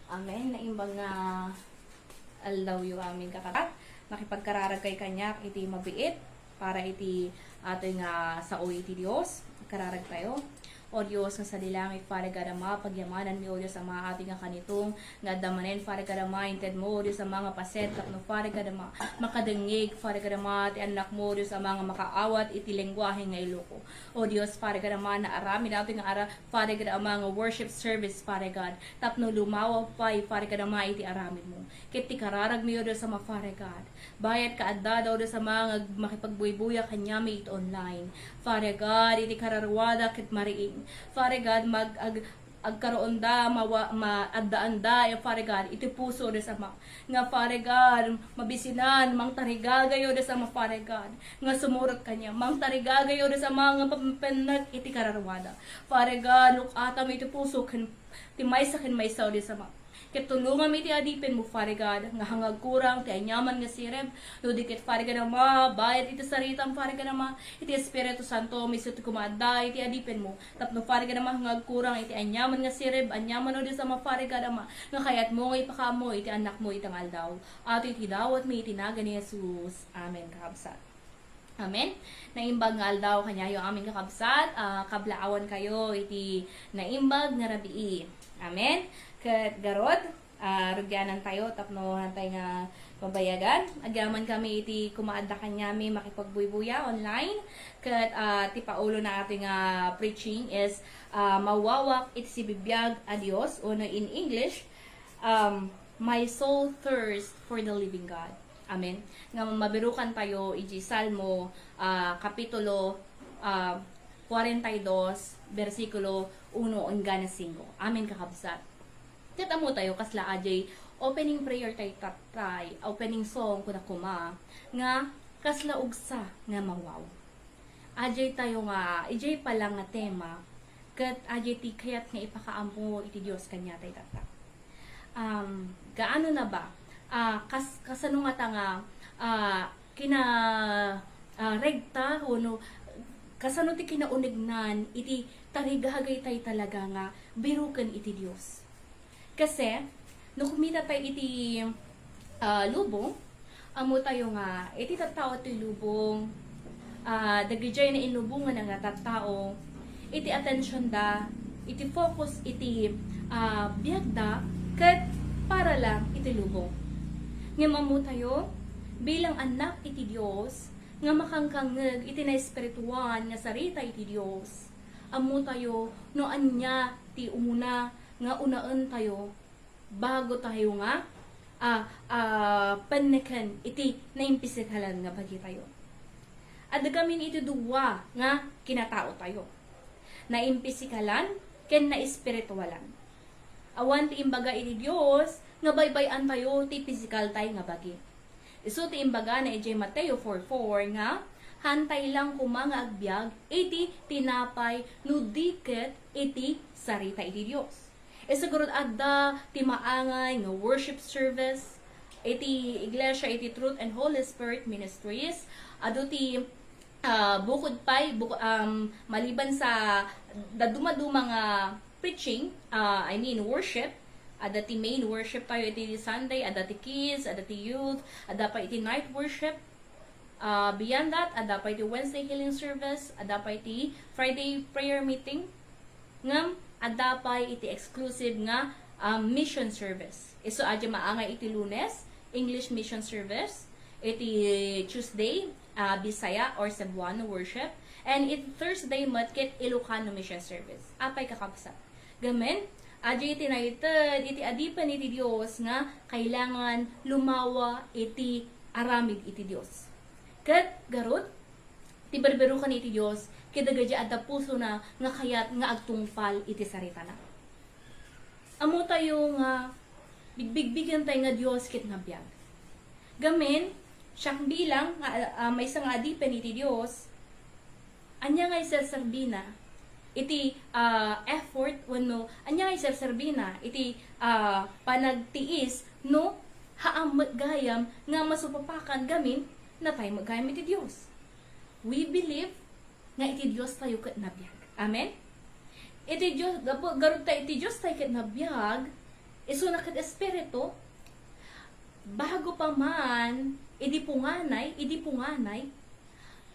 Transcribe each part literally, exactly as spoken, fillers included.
Amen. Naimbag nga aldawyo amin, kakabsat. Makipagkararagkay kaniak iti mabiit para iti atoy nga sao iti Dios. Kararagtayo. O Dios nga sadi langit, Father God Ama, pagyamananmi, O Dios Ama, atoy nga kanito nga adda manen, Father God Ama, intedmo, O Dios Ama, nga paset tapno, Father God Ama, makadengngeg, Father God Ama, ti annakmo, O Dios Ama, nga makaawat iti lengguahe nga Iloko. O Dios, Father God Ama, naaramid atoy nga ara-, Father God Ama, nga worship service, Father God, tapno lumawa pay, Father God Ama, iti aramidmo. Ket ti kararagmi, O Dios Ama, Father God, bayat kaadda, O Dios Ama, nga makipagbuybuya kaniami iti online. Father God, iti kararuada ket mariing. Father God, mag-, ag-, agkaroonda, mawa-, maaddaanda, eh, Father God, iti puso, O Dios Ama, nga, Father God, mabisinan, mangtarigagayo, O Dios Ama, Father God, nga sumurot kaniam. Mangtarigagayo, O Dios Ama, nga pampennek iti kararuada. Father God, luk-atam iti puso ken ti maysa ken maysa, O Dios Ama. Ket tulongam iti adipenmo, Father God, nga hangagkurang ti aniaman nga sirib, no di ket, Father God Ama, bayat iti saritam, Father God Ama, iti Espiritu Santo, isu ti kumaadda iti adipenmo. Tapno, Father God Ama, hangagkurang iti aniaman nga sirib, aniaman, O Dios Ama, Father God Ama, nga kayatmo nga ipakaammo iti annakmo ita nga aldaw. Atoy ti dawatmi iti nagan ni Jesus. Amen, kakabsat. Amen. Naimbag nga aldaw kaniayo amin, kakabsat. Ah, kablaawankayo iti naimbag nga rabii. Amen. Ket garud, ah, rugianantayo tapno hantay nga mabayagan. Agyamankami iti kumaadda kaniami makipagbuybuya online. Ket, ah, ti paulona atoy nga preaching is, ah, Mawawak iti Sibibiag a Dios, uno in English, um, My Soul Thirst for the Living God. Amen. Nga mabirukantayo iti Salmo, ah, Kapitulo, ah, kuarenta y dos, bersikulo uno enggana singko. Amen, kakabsat. Ket ammotayo, kasla adiay opening prayer tayo tattay, opening song, kuna koma, nga kasla ugsa nga mawaw. Adiay tayo nga, idiay pala nga tema, ket adiay ti kayat nga ipakaammo iti Dios kaniatayo tatta. Um, gaano na ba? Ah, kas-, kasano ngata nga, ah, kina-, ah, regta, wenno kasano ti kinaunegnan iti tarigagaytay talaga nga biruken iti Dios? Kasi, no kumitatayo iti, ah, lubong, ammotayo nga iti tattao ti lubong, ah, dagidiay nainlubongan nga tattao, iti atensionda, iti focus iti, ah, biagda, ket para lang iti lubong. Ngem ammotayo, bilang annak iti Dios, nga makangkangngeg iti naespirituan nga sarita iti Dios, ammotayo no ania ti umuna nga unaentayo bago tayo nga, ah, ah, penneken iti naimpisikalan nga bagitayo. Adda gamin iti dua nga kinataotayo. Naimpisikalan ken naespiritualan. Awan ti imbaga iti Dios nga baybay-antayo ti pisikaltay nga bagi. Isu ti imbagana idiay Mateo four four nga, "Haantay lang koma nga agbiag iti tinapay no di ket iti sarita iti Dios." Isu garud adda ti maangay nga worship service iti iglesia iti Truth and Holy Spirit Ministries. Adu ti, ah, bukod pay, buk-, um, maliban sa dadumaduma nga preaching, ah, I mean worship, adda ti main worship tayo iti Sunday, adda ti kids, adda ti youth, adda pa iti night worship. Ah, beyond that, adda pay ti Wednesday healing service, adda pay ti Friday prayer meeting, ngem adda pay iti exclusive nga, ah, mission service. Isu a di maangay iti Lunes, English mission service, iti Tuesday, ah, Bisaya or Cebuano worship, and iti Thursday met ket Ilocano mission service. Apay, kakabsat? Gamin, adiay ti naited iti adipen iti Dios nga kailangan lumawa iti aramid iti Dios. Ket garud, ti berberukan iti Dios, ket dagiti adda pusona nga kayat nga agtungpal iti saritana. Ammotayo nga bigbigbigentayo nga Dios ket nga biag. Gamin, siak bilang nga, ah, maysa nga adipen iti Dios, ania nga iserserbina iti, ah, effort wenno ania nga iserserbina iti, ah, panagtiis no haam met gayam nga masupapakan gamin natay met gayam iti Dios. We believe nga iti Dios tayo ket nabiag. Amen? Iti Dios, gapu-, garud ta iti Dios tayo ket nabiag, Isuna ket Espiritu, bago pa man idi punganay, idi punganay,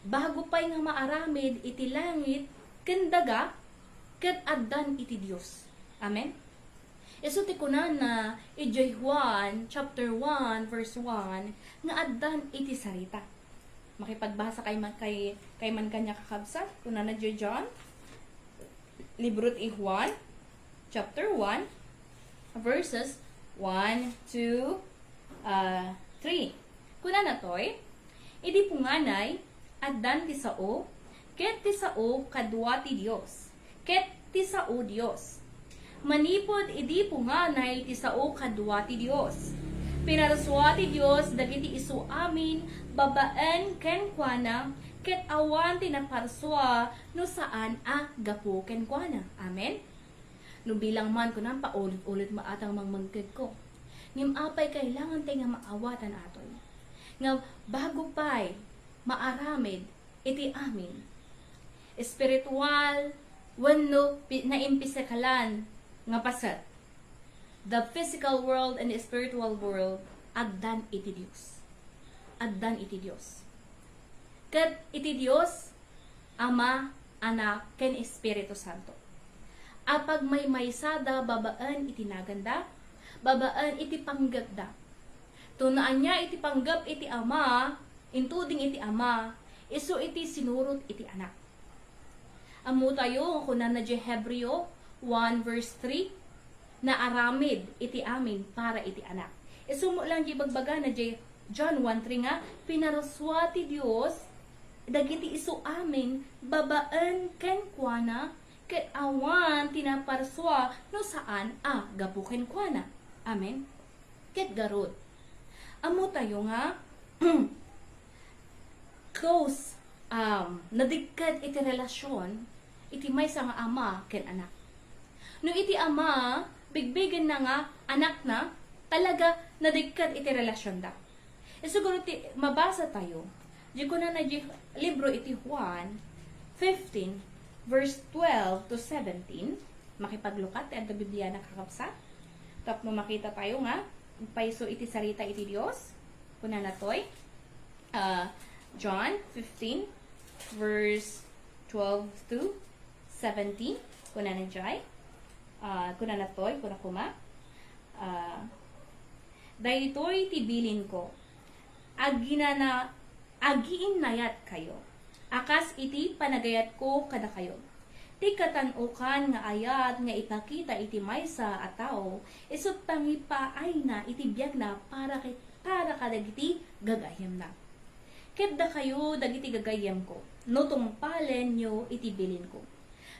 bago pay nga maaramid iti langit ken daga, ket addan iti Dios. Amen? Isu ti kunana idiay Juan chapter one, verse one, nga addan iti sarita. Makipagbasa kay man, kay, kay man kaniak, kakabsat. Kunana idiay John, libro ti Juan, chapter one, verses one to, ah, three. Kunana toy, idi punganay, addan ti sao, ket ti sao kadua ti Dios, ket ti sao Dios. Manipud idi punganay ti sao kadua ti Dios, pinarsua ti Dios dagiti isu amin babaen kenkuana, ket awan ti naparsua no saan a gapu kenkuana. Amen? No bilang man, kunam, paulit-ulit maatang mangmangkegko. Ngem apay kailangan tay nga maawatan atoy? Nga bago pay maaramid iti amin, espiritual wenno pi-, naimpisikalan nga paset, the physical world and the spiritual world, addan iti Dios. Addan iti Dios. Ket iti Dios, Ama, Anak, ken Espiritu Santo. Apagmaymaysada babaen iti naganda, babaen iti panggepda. Tuna ania iti panggep iti Ama, intuding iti Ama, isu iti sinurot iti Anak. Ammotayo nga kunana diay Hebreo one verse three, naaramid iti amin para iti Anak. Isu met lang diay ibagbagana diay John one three nga, pinarsua ti Dios dagiti isu amin babaen kenkuana, ket awan ti naparsua no saan a gapu kenkuana. Amen? Ket garud, ammotayo nga close, um, nadikket iti relasyon iti maysa nga ama ken anak. No iti ama, bigbigenna nga anakna, talaga nadikket iti relasyonda. Isu garud ti mabasa tayo. Di kunana di libro iti Juan fifteen, verse twelve to seventeen. Makipaglukat ti adda Bibliana, kakabsat. Tapno makita tayo nga agpayso iti sarita iti Dios. Kunana toy, ah, John fifteen, verse twelve to seventeen. Kunana jay, ah, kunana toy, kuna kuma, ah, "Daytoy ti bilinko, aginana-, agiinnayatkayo, a kas iti panagayatko kadakayo. Ti katan-okan nga ayat nga ipakita iti maysa a tao, isu ti pangipaayna iti biagna para ket, para kadagiti gagayyemna. Ket dakayo, dagiti gagayyemko, no tungpalenyo iti bilinko.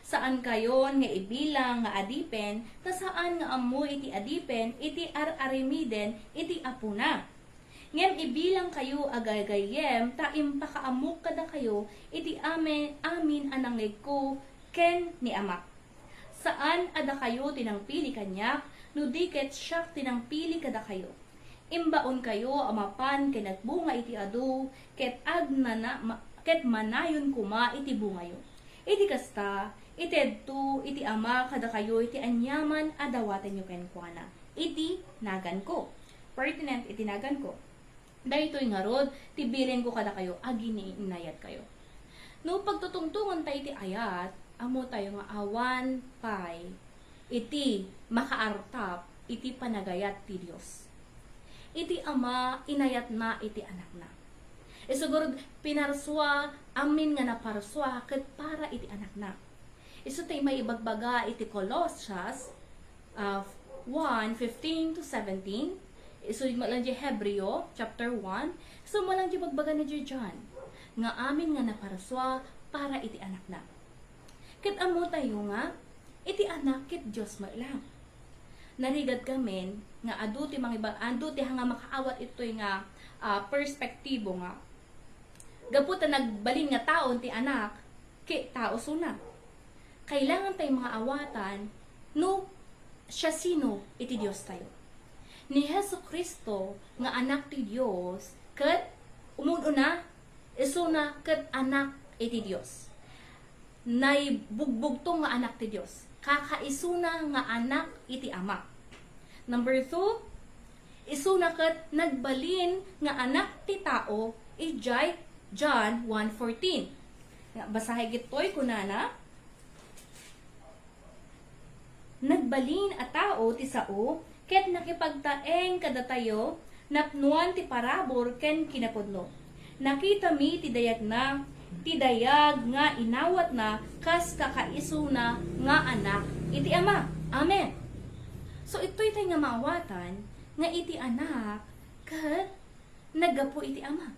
Saankayon nga ibilang nga adipen, ta saan nga ammo iti adipen iti ar-aramiden iti apona. Ngem ibilangkayo a gagayyem, ta impakaammok kadakayo iti amin, amin a nangngegko ken ni Amak. Saan a dakayo ti nangpili kaniak, no di ket siak ti nangpili kadakayo. Imbaonkayo a mapan ken agbunga iti adu, ket agnana-, ma-, ket manayon koma iti bungayo. Iti kasta, itedto iti Ama kadakayo iti aniaman a dawatenyo kenkuana iti naganko." Pertinent iti naganko. Daytoy ngarud ti bilinko kadakayo, agiinnayatkayo. No pagtutungtongan tayo iti ayat, ammo tayo nga awan pay iti makaartap iti panagayat ti Dios. Iti Ama, inayatna iti Anakna. Isu garud, pinarsua amin nga naparsua ket para iti Anakna. Isu ti maibagbaga iti Colosas, ah, one fifteen to seventeen. Isu met lang diay Hebreo chapter one. Isu met lang diay ibagbagana diay John, nga amin nga naparsua para iti Anakna. Ket ammo tayo nga iti Anak ket Dios met lang. Narigat ngamin nga adu ti mangiba-, adu ti nga makaawat itoy nga, ah, perspektibo nga gapu ta nagbalin nga tao ti Anak, ket tao isuna. Kailangan tayo nga awatan no siasino iti Dios tayo. Ni Jesu-Cristo nga Anak ti Dios, ket umun-una, isuna ket Anak iti Dios. Naibugbugtong nga Anak ti Dios. Kakaisuna nga Anak iti Ama. Number two, isuna ket nagbalin nga anak ti tao, idiay John one fourteen. Nga, basahay gitoy, kunana, "Nagbalin a tao ti sao, ket nakipagtaeng kadatayo, napnoan ti parabur ken kinapudno. Nakitami ti dayagna, ti dayag nga inawatna kas kakaisuna nga anak iti Ama." Amen. So, itoy tay nga maawatan nga iti Anak ket naggapu iti Ama.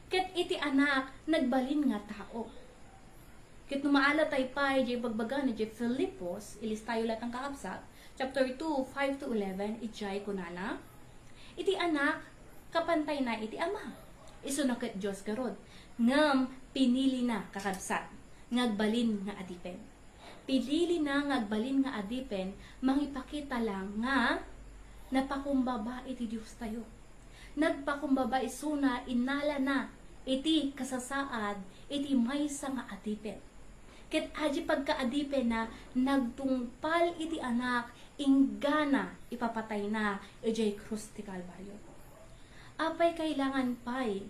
Ket iti Anak, nagbalin nga tao. Ket no maala tay pay, diay bagbagana diay Filipos, ilistayo laeng, kakabsat, chapter two, five to eleven, idiay kunana, iti Anak, kapantayna iti Ama. Isuna ket Dios garud. Ngem pinilina, kakabsat, nga agbalin nga adipen. Pinilina nga agbalin nga adipen, mangipakita lang nga napakumbaba iti Diostayo. Nagpakumbaba isuna, inalana iti kasasaad iti maysa nga adipen. Ket adi pagkaadipenna, nagtungpal iti Anak, inggana ipapatayna idiay krus ti Kalbario. Apay kailangan pay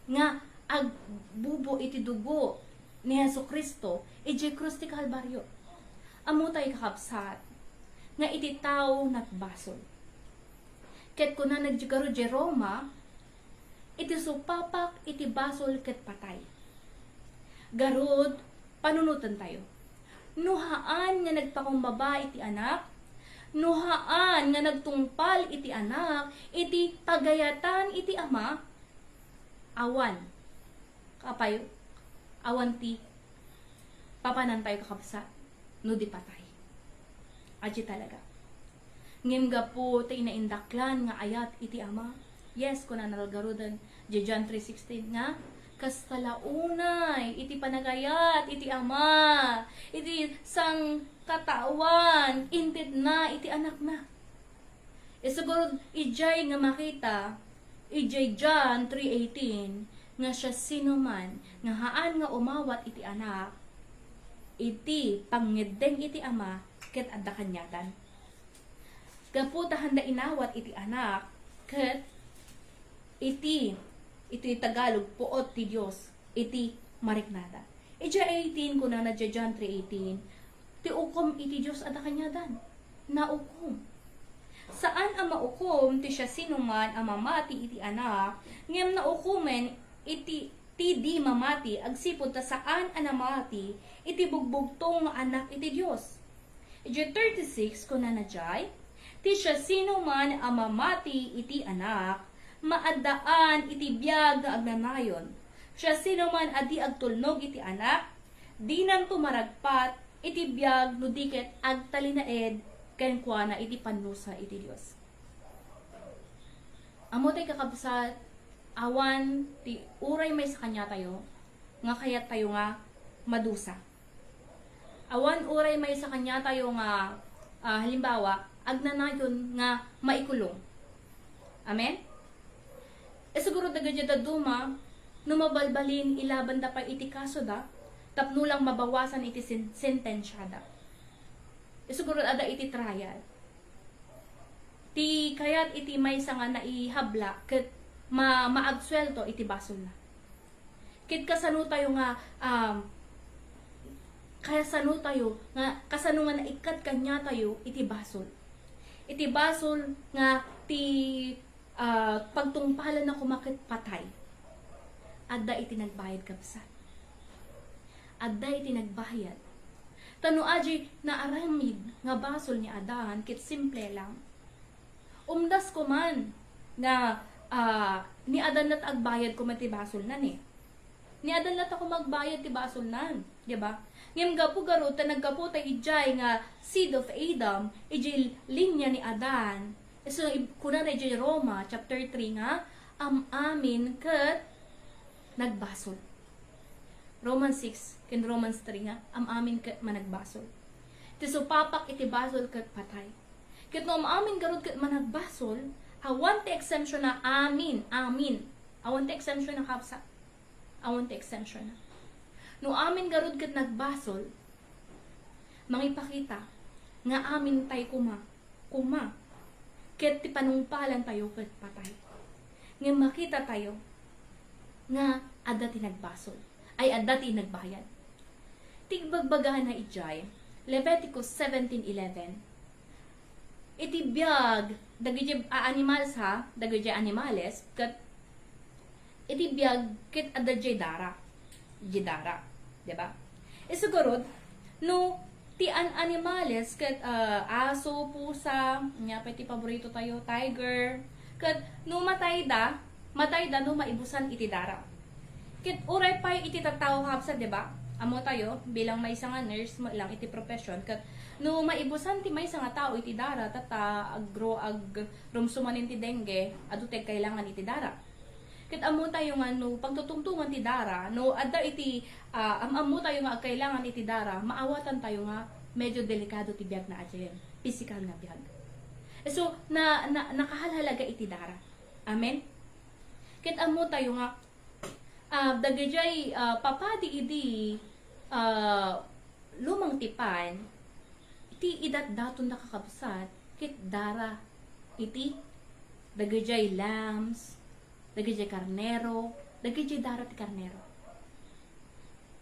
nga agbubo iti dugo ni Jesu-Cristo idiay krus ti Kalbario? Ammo tay, kakabsat, nga iti tao nagbasol. Ket kunana idiay garud idiay Roma, "Iti supapak iti basol ket patay." Garud, panunotentayo. No haan nga nagpakumbaba iti Anak, no haan nga nagtungpal iti Anak, iti pagayatan iti Ama, awan. Kapayo, awan ti papanantayo, kakabsat, no di patay. Adi talaga. Ngem gapu ta inaindaklan nga ayat iti Ama. Yes, kunana garuden, idiay John three sixteen nga, "Kasta la unay iti panagayat iti Ama, iti sangkataoan, intedna iti Anakna." Isu garud idiay nga makita, idiay John three eighteen, nga siasinoman nga haan nga umawat iti Anak, iti pangngeddeng iti Ama, ket adda kaniadan. Gapu ta haanda inawat iti Anak, ket iti, iti Tagalog, puot ti Dios iti mariknada. Idiay eighteen, kunana idiay John three eighteen, "Ti ukom iti Dios adda kaniadan." Naukom. Saan a maukom ti siasinoman a mamati iti Anak, ngem naukomen iti, ti di mamati, agsipud ta saan a namati iti bugbugtong nga Anak iti Dios. Idiay thirty-six, kunana idiay, "Ti siasinoman a mamati iti Anak, maaddaan iti biag nga agnanayon. Siasinoman a di agtulnog iti Anak, dinanto maragpat iti biag no di ket agtalinaed kenkuana iti pannusa iti Dios." Ammo tay, kakabsat, awan ti uray maysa kaniatayo nga kayattayo nga madusa. Awan uray maysa kaniatayo nga, ah, halimbawa, agnanayon nga maikulong. Amen? Isu garud dagiti dadduma, no mabalbalin, ilabanda pay iti kasoda, tapno lang mabawasan iti sen-, sentensiada. Isu garud adda iti trial. Ti kayat iti maysa nga naihabla ket ma-, maagsuelto iti basolna. Ket kasano tayo nga, um, kasano tayo nga, kasano nga naikkat kaniatayo iti basol? Iti basol nga ti, ah, pagtungpalanna koma ket patay. Adda iti nagbayad, kabsat. Adda iti nagbayad. Ta no adi naaramid nga basol ni Adan, ket simple lang. Umdas koman nga, ah, ni Adan latta agbayad koma ti basolnan, eh. Ni Adan latta koma agbayad ti basolnan, di ba? Ngem gapu garud ta naggapu ta idiay nga seed of Adam, idiay linya ni Adan. So, ib-, kunana idiay Roma chapter three nga, "Am-amin ket nagbasol." Romans six ken Romans three nga, "Am-amin ket managbasol." Ti supapak iti basol ket patay. Ket no am-amin garud ket managbasol, awan ti exemption na amin, amin. Awan ti exemption na, kabsat. Awan ti exemption na. No amin garud ket nagbasol, mangipakita nga amin tay koma, koma, ket ti panungpalantayo ket patay. Ngem makitatayo nga adda ti nagbasol, ay, adda ti nagbayad. Ti ibagbagana idiay Leviticus seventeen eleven, iti biag dagiti a-, animals, ha, dagiti animales, ket iti biag ket adda diay dara. Diay dara, di ba? Isu garud, no ti an-, animales ket, ah, aso, pusa, ania pay ti paborito tayo, tiger, ket no matayda, matayda no maibusan iti dara. Ket uray pay iti tattao, kabsat, di ba? Ammo tayo, bilang maysa nga nurse met lang iti profession, ket no maibusan ti maysa nga tao iti dara, tatta, agro-, agrumsum manen ti dengue, adu ti agkailangan iti dara. Ket ammo tayo nga no pagtutungtongan ti dara, no adda iti, ah, am-ammo tayo nga agkailangan iti dara, maawatan tayo nga medyo delikado ti biagna a diay, pisikal nga biag. So, na, na, nakahalhalaga iti dara. Amen? Ket ammo tayo nga, ah, dagijay, ah, papadi idi, ah, lumang ti pan, ti idatdatonda, kakabsat, ket dara iti dagijay lambs, dagijay karnero, dagijay dara ti karnero.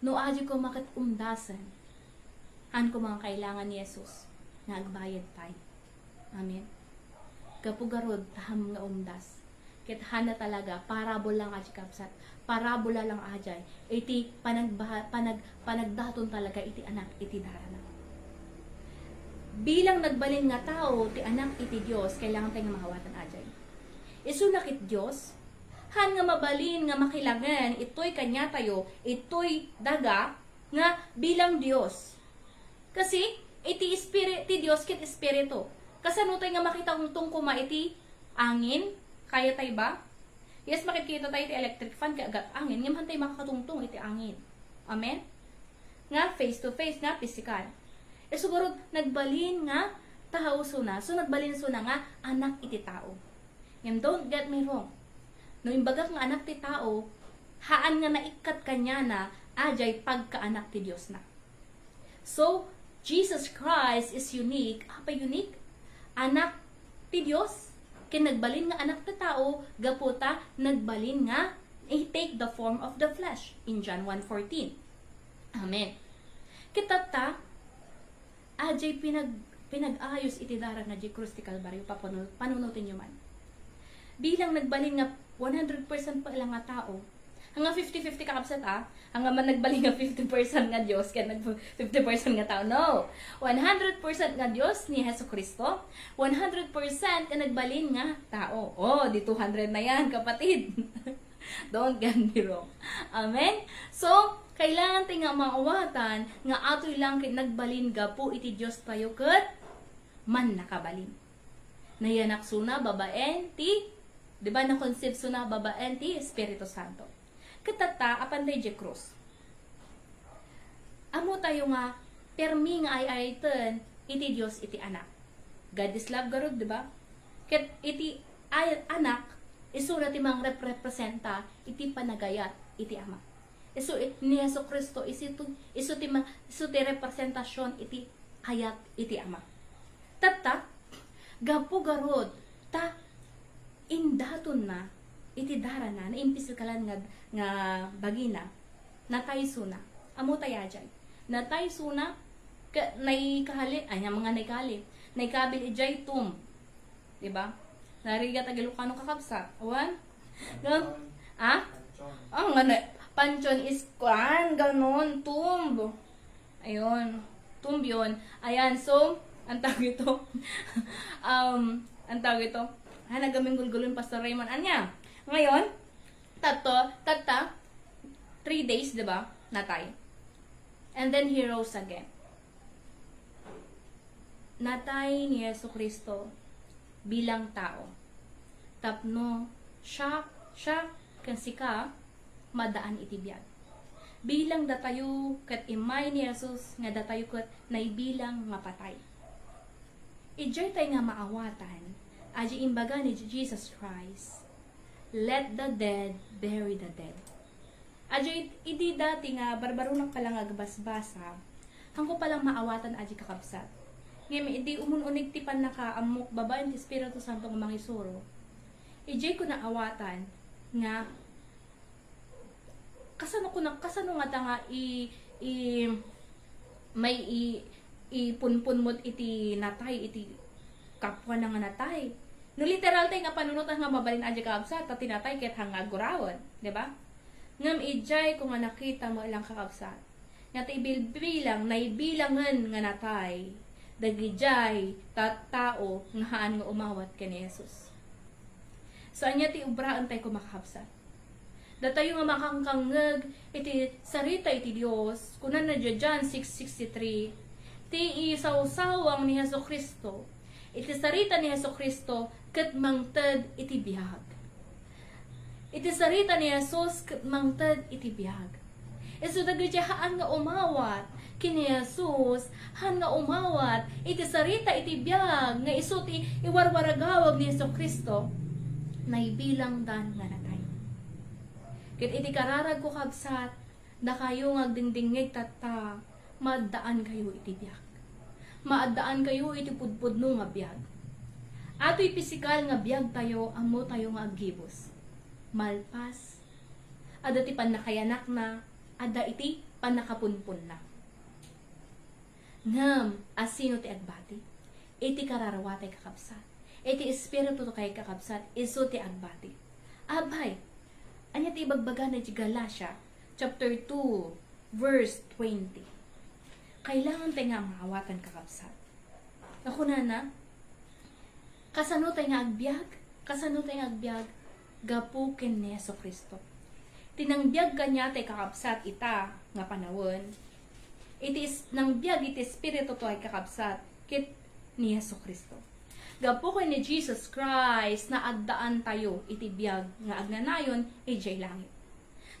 No adi koma ket umdasen, haan koma nga kailangan ni Jesus nga agbayad pay. Amen. Gapu garud, taham nga umdas. Ket hana talaga, parabola nga diay, kabsat. Parabola lang diay iti panagbaha-, panag-, panagdaton talaga iti anak iti darana. Bilang nagbalin nga tao ti anak iti Dios, kailangan tayo nga maawatan diay. Isuna ket Dios, haan nga mabalin nga makilangen itoy kaniatayo, itoy daga, nga bilang Dios. Kasi, iti espiri-, ti Dios ket espiritu. Kasano tay nga makitungtong koma iti angin? Kaya tay ba? Yes, makikita tayo iti electric fan kay agat angin, ngem haan tay makakatungtong iti angin. Amen? Nga face to face, nga physical. Isu garud, nagbalin nga tao suna. So, nagbalin suna nga anak iti tao. Ngem don't get me wrong. No imbagak nga anak ti tao, haan nga naikkat kaniana, diay pagkaanak ti Diosna. So, Jesus Christ is unique. Apay unique? Anak ti Dios, ken nagbalin nga anak ti tao, gapu ta nagbalin nga, He take the form of the flesh in John one fourteen. Amen. Ket tatta, diay pinag-, pinag-ayos iti darana diay krus ti Kalbario, papanu-, panunotenyo man. Bilang nagbalin nga one hundred percent pay lang nga tao, nga fifty fifty, kakabsat, ah, nga man nagbalin nga fifty percent nga Dios, ken nag-, fifty percent nga tao. No. One hundred percent nga Dios ni Jesucristo, one hundred percent nga nagbalin nga tao. Oh, di two hundred na yan, kapatid. Don't get me wrong. Amen? So, kailangan tay nga maawatan nga atoy lang ket nagbalin gapu iti Dios tayo ket mannakabalin. Nayanak suna babaen ti, di ba, na-conceive suna babaen ti Espiritu Santo. Ket tatta, apan diay krus. Ammo tayo nga permi nga ay-ayten iti Dios iti Anak. God is love garud, di ba? Ket iti ay-, Anak, isuna ti mangrep-, representa iti panagayat iti Ama. Isu it-, ni Jesucristo, isu tu-, isu ti ma-, isu ti representasion iti ayat iti Ama. Tatta, gapu garud ta indatonna iti darana, naimpisikalan nga, nga bagina, natay suna. Ammo tay diay. Natay suna, ka-, naikahali, ay, nga mga naikahali. Naikabil idiay tomb. Di ba? Narigat a Ilocano, kakabsat. Awan? Gan-, ah? Oh, nga na, panteon is kuan, ganon, tomb. Ayun. Tomb yun. Ayan, so, ang tawag ito, um, ang tawag ito, ah, nagaminggulgulo yung Pastor Raymond. Anya? Ngayon, tatta, tatta, three days, di ba? Natay. And then he rose again. Natay ni Jesucristo bilang tao. Tapno siak, siak, ken sika, madaan iti biag. Bilang datayo ket immay ni Jesus nga datayo ket naibilang nga patay. Idiay tay nga maawatan, adi imbaga ni Jesus Christ, "Let the dead bury the dead." Adi idi dati nga barbaronak pala nga agbasbasa, haanko pala maawatan adi kakabsat. Ngem idi umun-unig ti pannakaammok babaen ti Espiritu Santo nga mangisuro, idiay ko naawatan nga kasano ko na, kasano ngata nga i, i, may i, ipunpun met iti natay, iti kapuana nga natay. No literal tay nga panunot nga mabalin a di kakabsat, ta ti natay ket hanga agurawen, di ba? Ngem idiay ko nga nakita met lang kakabsat, nga ti bilbilang, naibilangen nga natay, dagidiay tattao nga haan nga umawat ken ni Jesus. So, ania ti ubraen tay ko makakabsat? Datayo nga makangkangngeg iti sarita iti Dios, kunana diay John six sixty-three, ti isawsawang ni Jesu-Cristo, iti sarita ni Jesu-Cristo ket mangted iti biag. Iti sarita ni Jesus ket mangted iti biag. Isu dagiti haan nga umawat ken ni Jesus, haan nga umawat iti sarita iti biag nga isu ti iwarwaragawag ni Jesu-Cristo, naibilangdan nga natay. Ket iti kararagko, kabsat, dakayo nga agdingdingngeg tatta, maaddaankayo iti biag. Maaddaankayo iti pudpudno nga biag. Atoy pisikal nga biagtayo, ammotayo nga aggibus. Malpas, adda ti pannakayanakna, adda iti pannakapunpunna. Ngem, asino ti agbati? Iti kararua tay kakabsat. Iti espiritu tay kakabsat, isu ti agbati. Abay, ania ti ibagbagana iti Galatia chapter two, verse twenty? Kailangan tay nga maawatan, kakabsat. Nga kunana, kasano tay nga agbiag? Kasano tay nga agbiag? Gapu ken ni Jesu-Cristo. Ti nangbiag kaniatay, kakabsat, ita nga panawen, iti is-, nangbiag iti Espiritu tay kakabsat ket ni Jesu-Cristo. Gapu ken ni Jesus Christ, naaddaantayo iti biag nga agnanayon idiay langit.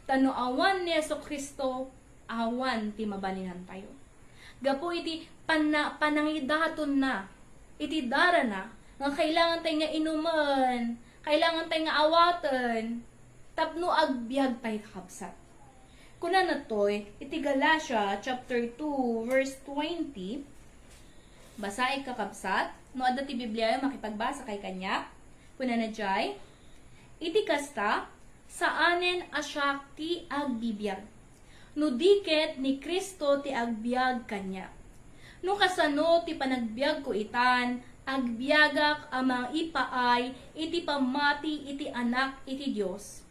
Ta no awan ni Jesu-Cristo, awan ti mabalinantayo. Gapu iti panna-, panangidatonna, iti darana, nga kailangan tay nga inumen, kailangan tay nga awaten, tapno agbiag tay, kakabsat. Kunana toy, iti Galatia chapter two, verse twenty, basaek, kakabsat, no adda ti Bibliayo, makipagbasa kay kaniak. Kunana diay, iti kasta, saanen a siak ti agbibiag, no di ket ni Cristo ti agbiag kaniak. No kasano ti panagbiagko itan, agbiagak a mangipaay iti pammati iti Anak iti Dios,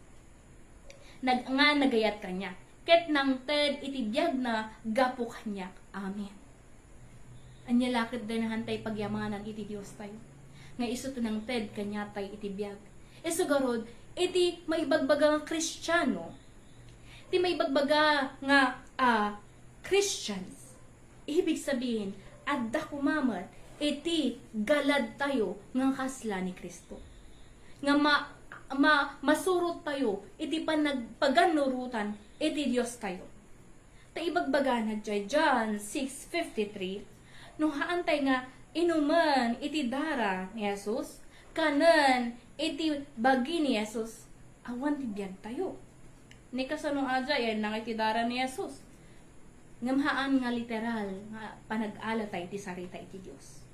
nag-, nga nagayat kaniak, ket nangted iti biagna gapu kaniak. Amen. Ania la ket dayta nga pagyamanan iti Diostayo, nga isu ti nangted kaniatay iti biag. Isu garud, iti maibagbaga nga Kristiano, ti maibagbaga nga, ah, Christians, ibig sabihin, adda koma met iti galadtayo nga kasla ni Cristo. Nga ma-, ma-, masurottayo iti panagpagannurotan iti Diostayo. Ta ibagbagana diay John six fifty-three, no haantay nga inumen iti dara ni Jesus, kanen iti bagi ni Jesus, awan ti biagtayo. Ni kasano a diay, ayanna nga iti dara ni Jesus. Ngem haan nga literal nga panag-alatay ti sarita iti Dios.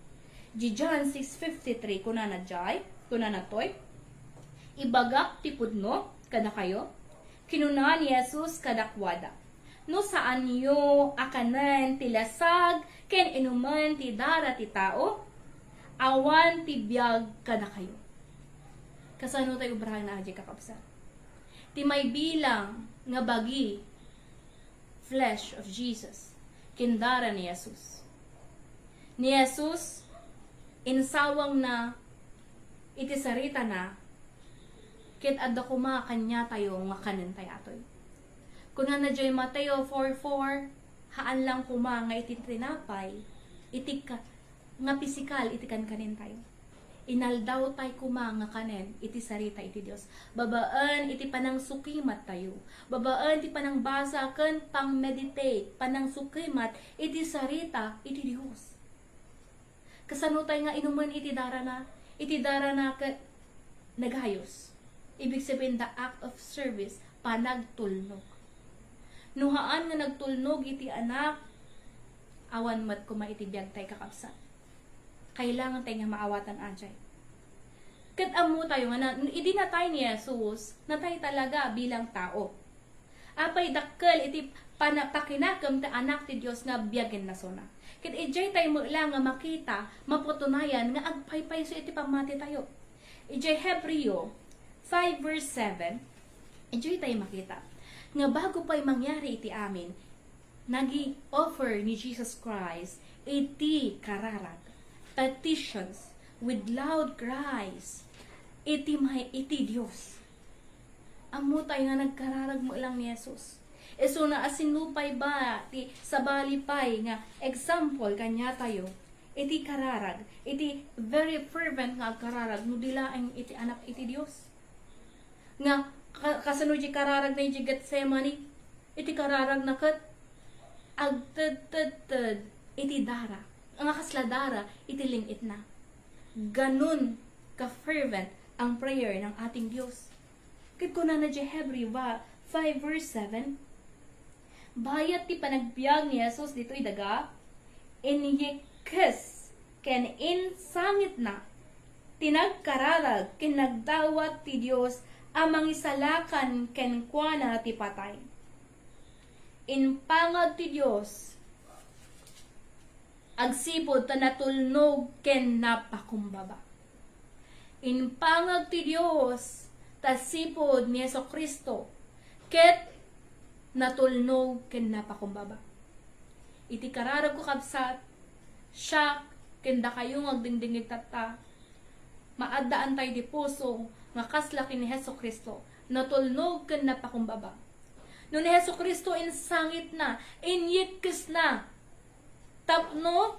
Di John six fifty-three, kunana diay, kunana toy, "Ibagak ti pudno kadakayo," kinuna ni Jesus kadakuada. "No saanyo a kanen ti lasag ken inumen ti dara ti tao, awan ti biag kadakayo." Kasano tay ubrana, aji kakabsat? Ti maibilang nga bagi, flesh of Jesus, ken dara ni Jesus. Ni Jesus, insawangna iti saritana, ket adda koma kaniatayo nga kanentay atoy. Kunana diay Mateo four four, "Haan lang koma nga iti tinapay, iti ka-, nga pisikal iti kankanentayo. Inaldawtay koma nga kanen iti sarita iti Dios, babaen iti panangsukimattayo, babaen ti panangbasa ken pang-meditate, panangsukimat iti sarita iti Dios." Kasano tay nga inumen iti darana? Iti darana ket nagayos. Ibig sabihin, the act of service, panagtulnog. No haan nga nagtulnog iti Anak, awan met koma iti biagtay, kakabsat. Kailangan tayo nga maawatan ajay. Ket ammo tayo nga na, idi natay ni Jesus, natay talaga bilang tao. Apay dakkel iti pana-, pakinakem ti Anak ti Dios nga biag ken nasona. Ket idiay tayo met la nga makita, mapatunayan nga agpaypayso iti pammati tayo. Idiay Hebreo five verse seven, idiay tayo makita nga bago pay mangyari iti amin, nagi-offer ni Jesus Christ iti kararag, petitions with loud cries, iti may, iti Dios. Ammo tayo nga nagkararag met lang ni Jesus. Isuna a sinupay ba ti sabali pay nga example kaniatayo iti kararag, iti very fervent nga agkararag, no di laeng iti Anak iti Dios. Nga, ka-, kasano di kararag na iti Getsemani? Iti kararag na ket agtedtedted iti dara. Nga kasla dara iti lin-itna. Ganun ka-fervent ang prayer ng ating Diyos. Ket kunana di Hebreo ba, five verse seven, "Bayat ti panagbiag ni Jesus ditoy daga, inyikkes ken insangitna ti nagkararag ken nagdawat ti Dios a mangisalakan kenkuana ti patay." Impangag ti Dios agsipud ta natulnog ken napakumbaba. Impangag ti Dios ta sipud ni Jesu-Cristo ket natulnog ken napakumbaba. Iti kararagko, kabsat, siak ken dakayo nga agdingdingngeg tatta, maaddaan tayo ti puso nga kasla ken ni Jesu-Cristo, natulnog ken napakumbaba. No ni Jesu-Cristo insangitna, inyikkesna, tapno,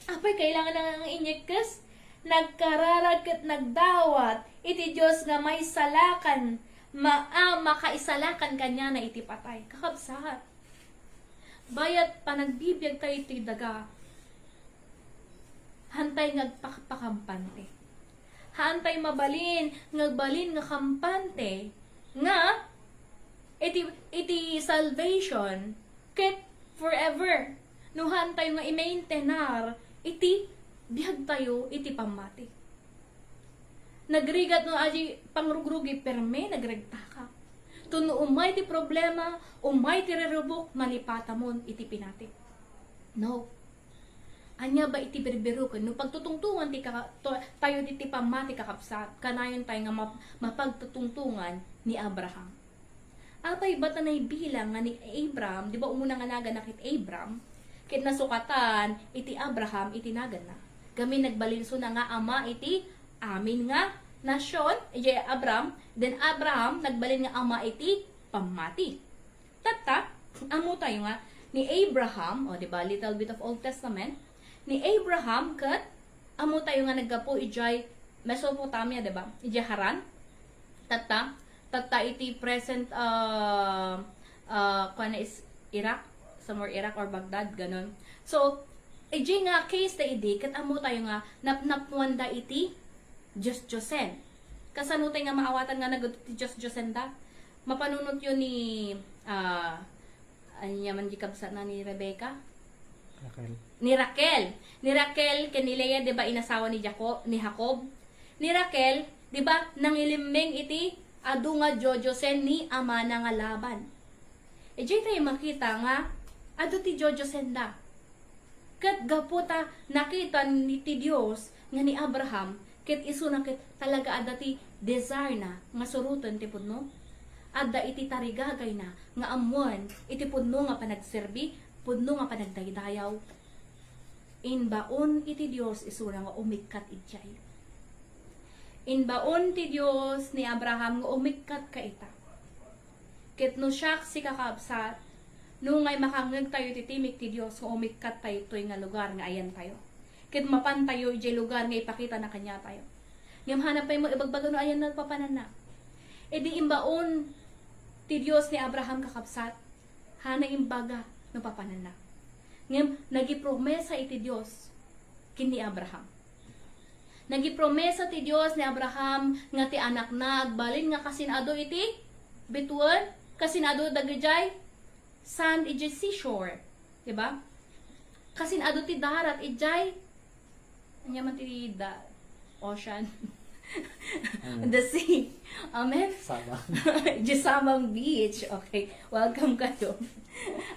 apay kailangan na nga inyikkes? Nagkararag ket nagdawat iti Dios nga maisalakan, ma-, a, makaisalakan kaniana iti patay. Kakabsat, bayat panagbibiag tayo iti daga, haantay nga agpakpakampante. Haantay mabalin nga agbalin nga kampante nga iti, iti salvation ket forever. No haantayo nga i-maintainer iti biag tayo iti pammati. Nagrigat no adi pangrugrugi, perme nagregtaka. Tapno umay ti problema, umay ti rirubok, malipatamon iti pinati. No. Ania ba iti birbiroken? No pagtutungtongan ti kaka-, to-, tayo ti, ti pammati, kakabsat, kanayon tayo nga map-, mapagtutungtongan ni Abraham. Apay ba ta naibilang nga ni Abram, di ba umuna nga naganna ket Abram, ket nasukatan iti Abraham iti naganna. Gamin nagbalinso na nga ama iti amin nga nasion, idiay Abram, then Abraham nagbalin nga ama iti pammati. Tatta, ammo tayo nga ni Abraham, o, di ba, little bit of Old Testament, ni Abraham ket ammo tayo nga naggapu idiay Mesopotamia, di ba? Idiay Haran. Tatta, tatta iti present, ah, ah, kuan is Iraq, somewhere Iraq or Baghdad, ganun. So, idiay nga case ta idi, ket ammo tayo nga napnapnoanda iti Dios-diosen. Kasano tayo nga maawatan nga nagadu ti Dios-diosenda? Mapanunotyo ni, ah, ania man di kabsatna ni Rebecca? Raquel. Ni Raquel. Ni Raquel ken ni Lea, di ba, inasawa ni Jaco-, ni Jacob? Ni Raquel, di ba, nangilimming iti adu nga diodiosen ni amana nga Laban. Idiay tayo makita nga adu ti diodio senda. Ket gapu ta nakita ni ti Dios nga ni Abraham, ket isuna ket talaga adda ti desire na nga suroten ti pudno. Adda iti tarigagayna nga ammoen iti pudno nga panagserbi, pudno nga panagdaydayaw. Imbaon iti Dios isuna nga umikkat idiay. Imbaon ti Dios ni Abraham nga umikkat ka ita. Ket no siak, sika, kakabsat, no ngay makangngeg tayo iti timig ti Dios nga umikkat tayo toy nga lugar nga ayan tayo. Ket mapan tayo idiay lugar nga ipakita na kaniatayo. Ngem hana pay met ibagbaga no ayan nagpapananna. Idi imbaon ti Dios ni Abraham, kakabsat, hana imbaga no papananna. Ngem nagipromesa iti Dios ken ni Abraham. Nagipromesa ti Dios ni Abraham nga ti anakna agbalin nga kasin-adu iti bituen, kasin-adu dagidiay sand idiay seashore, di ba? Kasin-adu ti darat idiay Ania man ti da-, ocean. Mm. The sea. Amen? Sabang. Idiay Sabang Beach. Okay. Welcome kayo.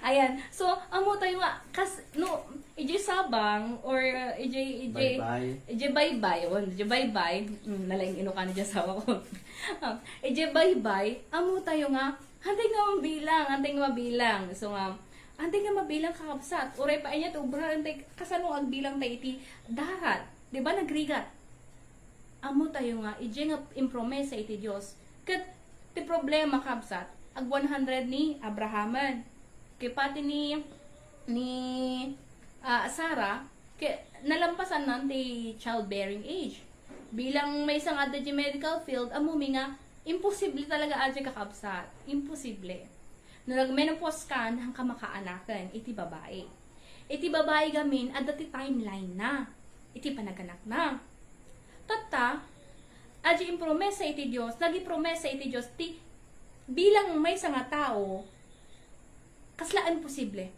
Ayan. So, ammo tayo nga, kas-, no, idiay Sabang, or, uh, idiay, idiay, Baybay. Idiay Baybay, oh, idiay Baybay. Mm, nalaing ino ka na dyan sa ako. Ah, idiay Baybay, ammo tayo nga, hantay nga mabilang, hantay nga mabilang. So nga, hantay nga mabilang, kakabsat. Uray pa, anya, ti obra, hantay, kasano agbilang tayo iti darat? Di ba, nagrigat? Ammo tayo nga, idiay nga impromesa iti Dios. Ket ti problema, kabsat, ag one hundred ni Abrahamen. Ket pati ni, ni, ah, Sarah, ket nalampasanna ti childbearing age. Bilang maysa nga adda di medical field, ammo mi nga imposible talaga, aja, kakabsat. Imposible. No nagmenopause ka, haanka makaanaken iti babai. Iti babai gamin, adda ti timeline na iti panaganakna. Tatta, aja impromesa iti Dios, nagipromesa iti Dios ti bilang maysa nga tao, kasla imposible.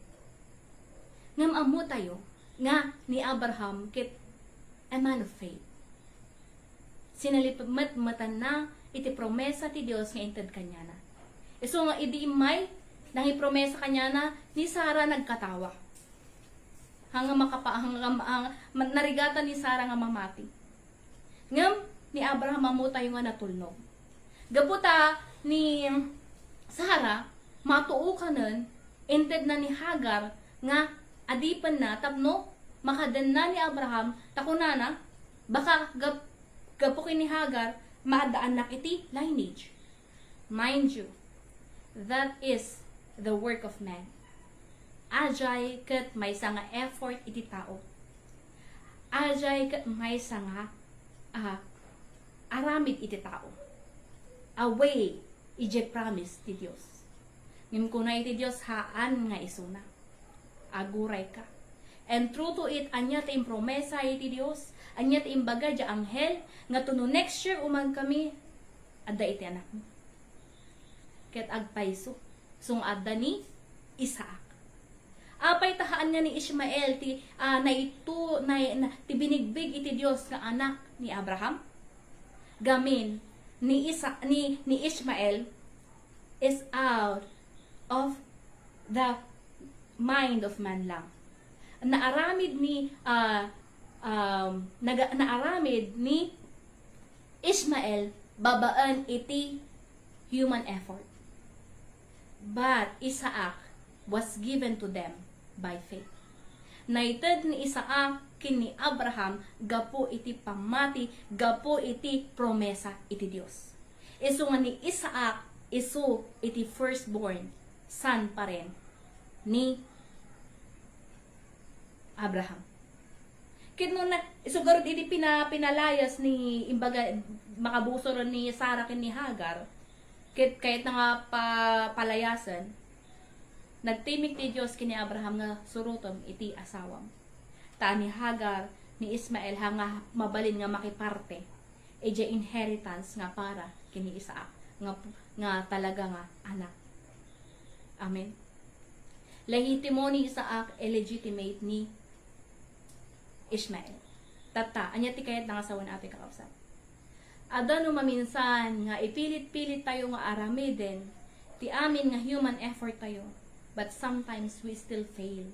Ngem ammo tayo nga ni Abraham ket a man of faith. Sinalipmetmetanna iti promesa ti Dios nga inted kaniana. Isu nga idi immay, nangipromesa kaniana ni Sara nagkatawa. Hanga makapa-, hanga ma-, hanga, ma-, narigatan ni Sara nga mamati. Ngem ni Abraham, ammo tayo nga natulnog. Gapu ta ni Sara, matuokanen, intedna ni Hagar nga adipenna tapno makadenna ni Abraham, ta kunana, baka gap-, gapu ken ni Hagar, maaddaannak iti lineage. Mind you, that is the work of man. Ajay ket maysa nga effort iti tao. Ajay ket maysa nga, ah, aramid iti tao. Away idiay promise ti Dios. Ngem kuna iti Dios, haan nga isuna. Agurayka. And true to it, ania ti impromesa iti Dios? Ania ti imbaga diay anghel nga to no next year umankami, adda iti anakmo. Ket agpayso, isu nga adda ni Isaac. Apay ta haan nga ni Ishmael ti, ah, naitu-, nay-, na, ti binigbig iti Dios nga anak ni Abraham? Gamin, ni Isa-, ni, ni Ishmael is out of the mind of man lang. Naaramid ni, ah, um, naga-, naaramid ni Ishmael babaen iti human effort. But Isaac was given to them by faith. Naited ni Isaac ken ni Abraham gapu iti pammati, gapu iti promesa iti Dios. Isu nga ni Isaac, isu iti firstborn son pa rin ni Abraham. Ket no na, isu garud idi pina-, pinalayas ni, imbaga, makabusor ni Sara ken ni Hagar, ket kayatna nga pa-, palayasen, nagtimig ti Dios ken ni Abraham nga, "Surotem iti asawam." Ta ni Hagar, ni Ismael, haan nga mabalin nga makiparte idiay inheritance nga para ken ni Isaac, nga, nga talaga nga anak. Amen. Legitimate ni Isaac, illegitimate ni Ishmael. Tatta, ania ti kayatna nga sawen, atoy kakabsat? Adda no maminsan nga ipilit-pilit tayo nga aramiden ti amin nga human effort tayo, but sometimes we still fail.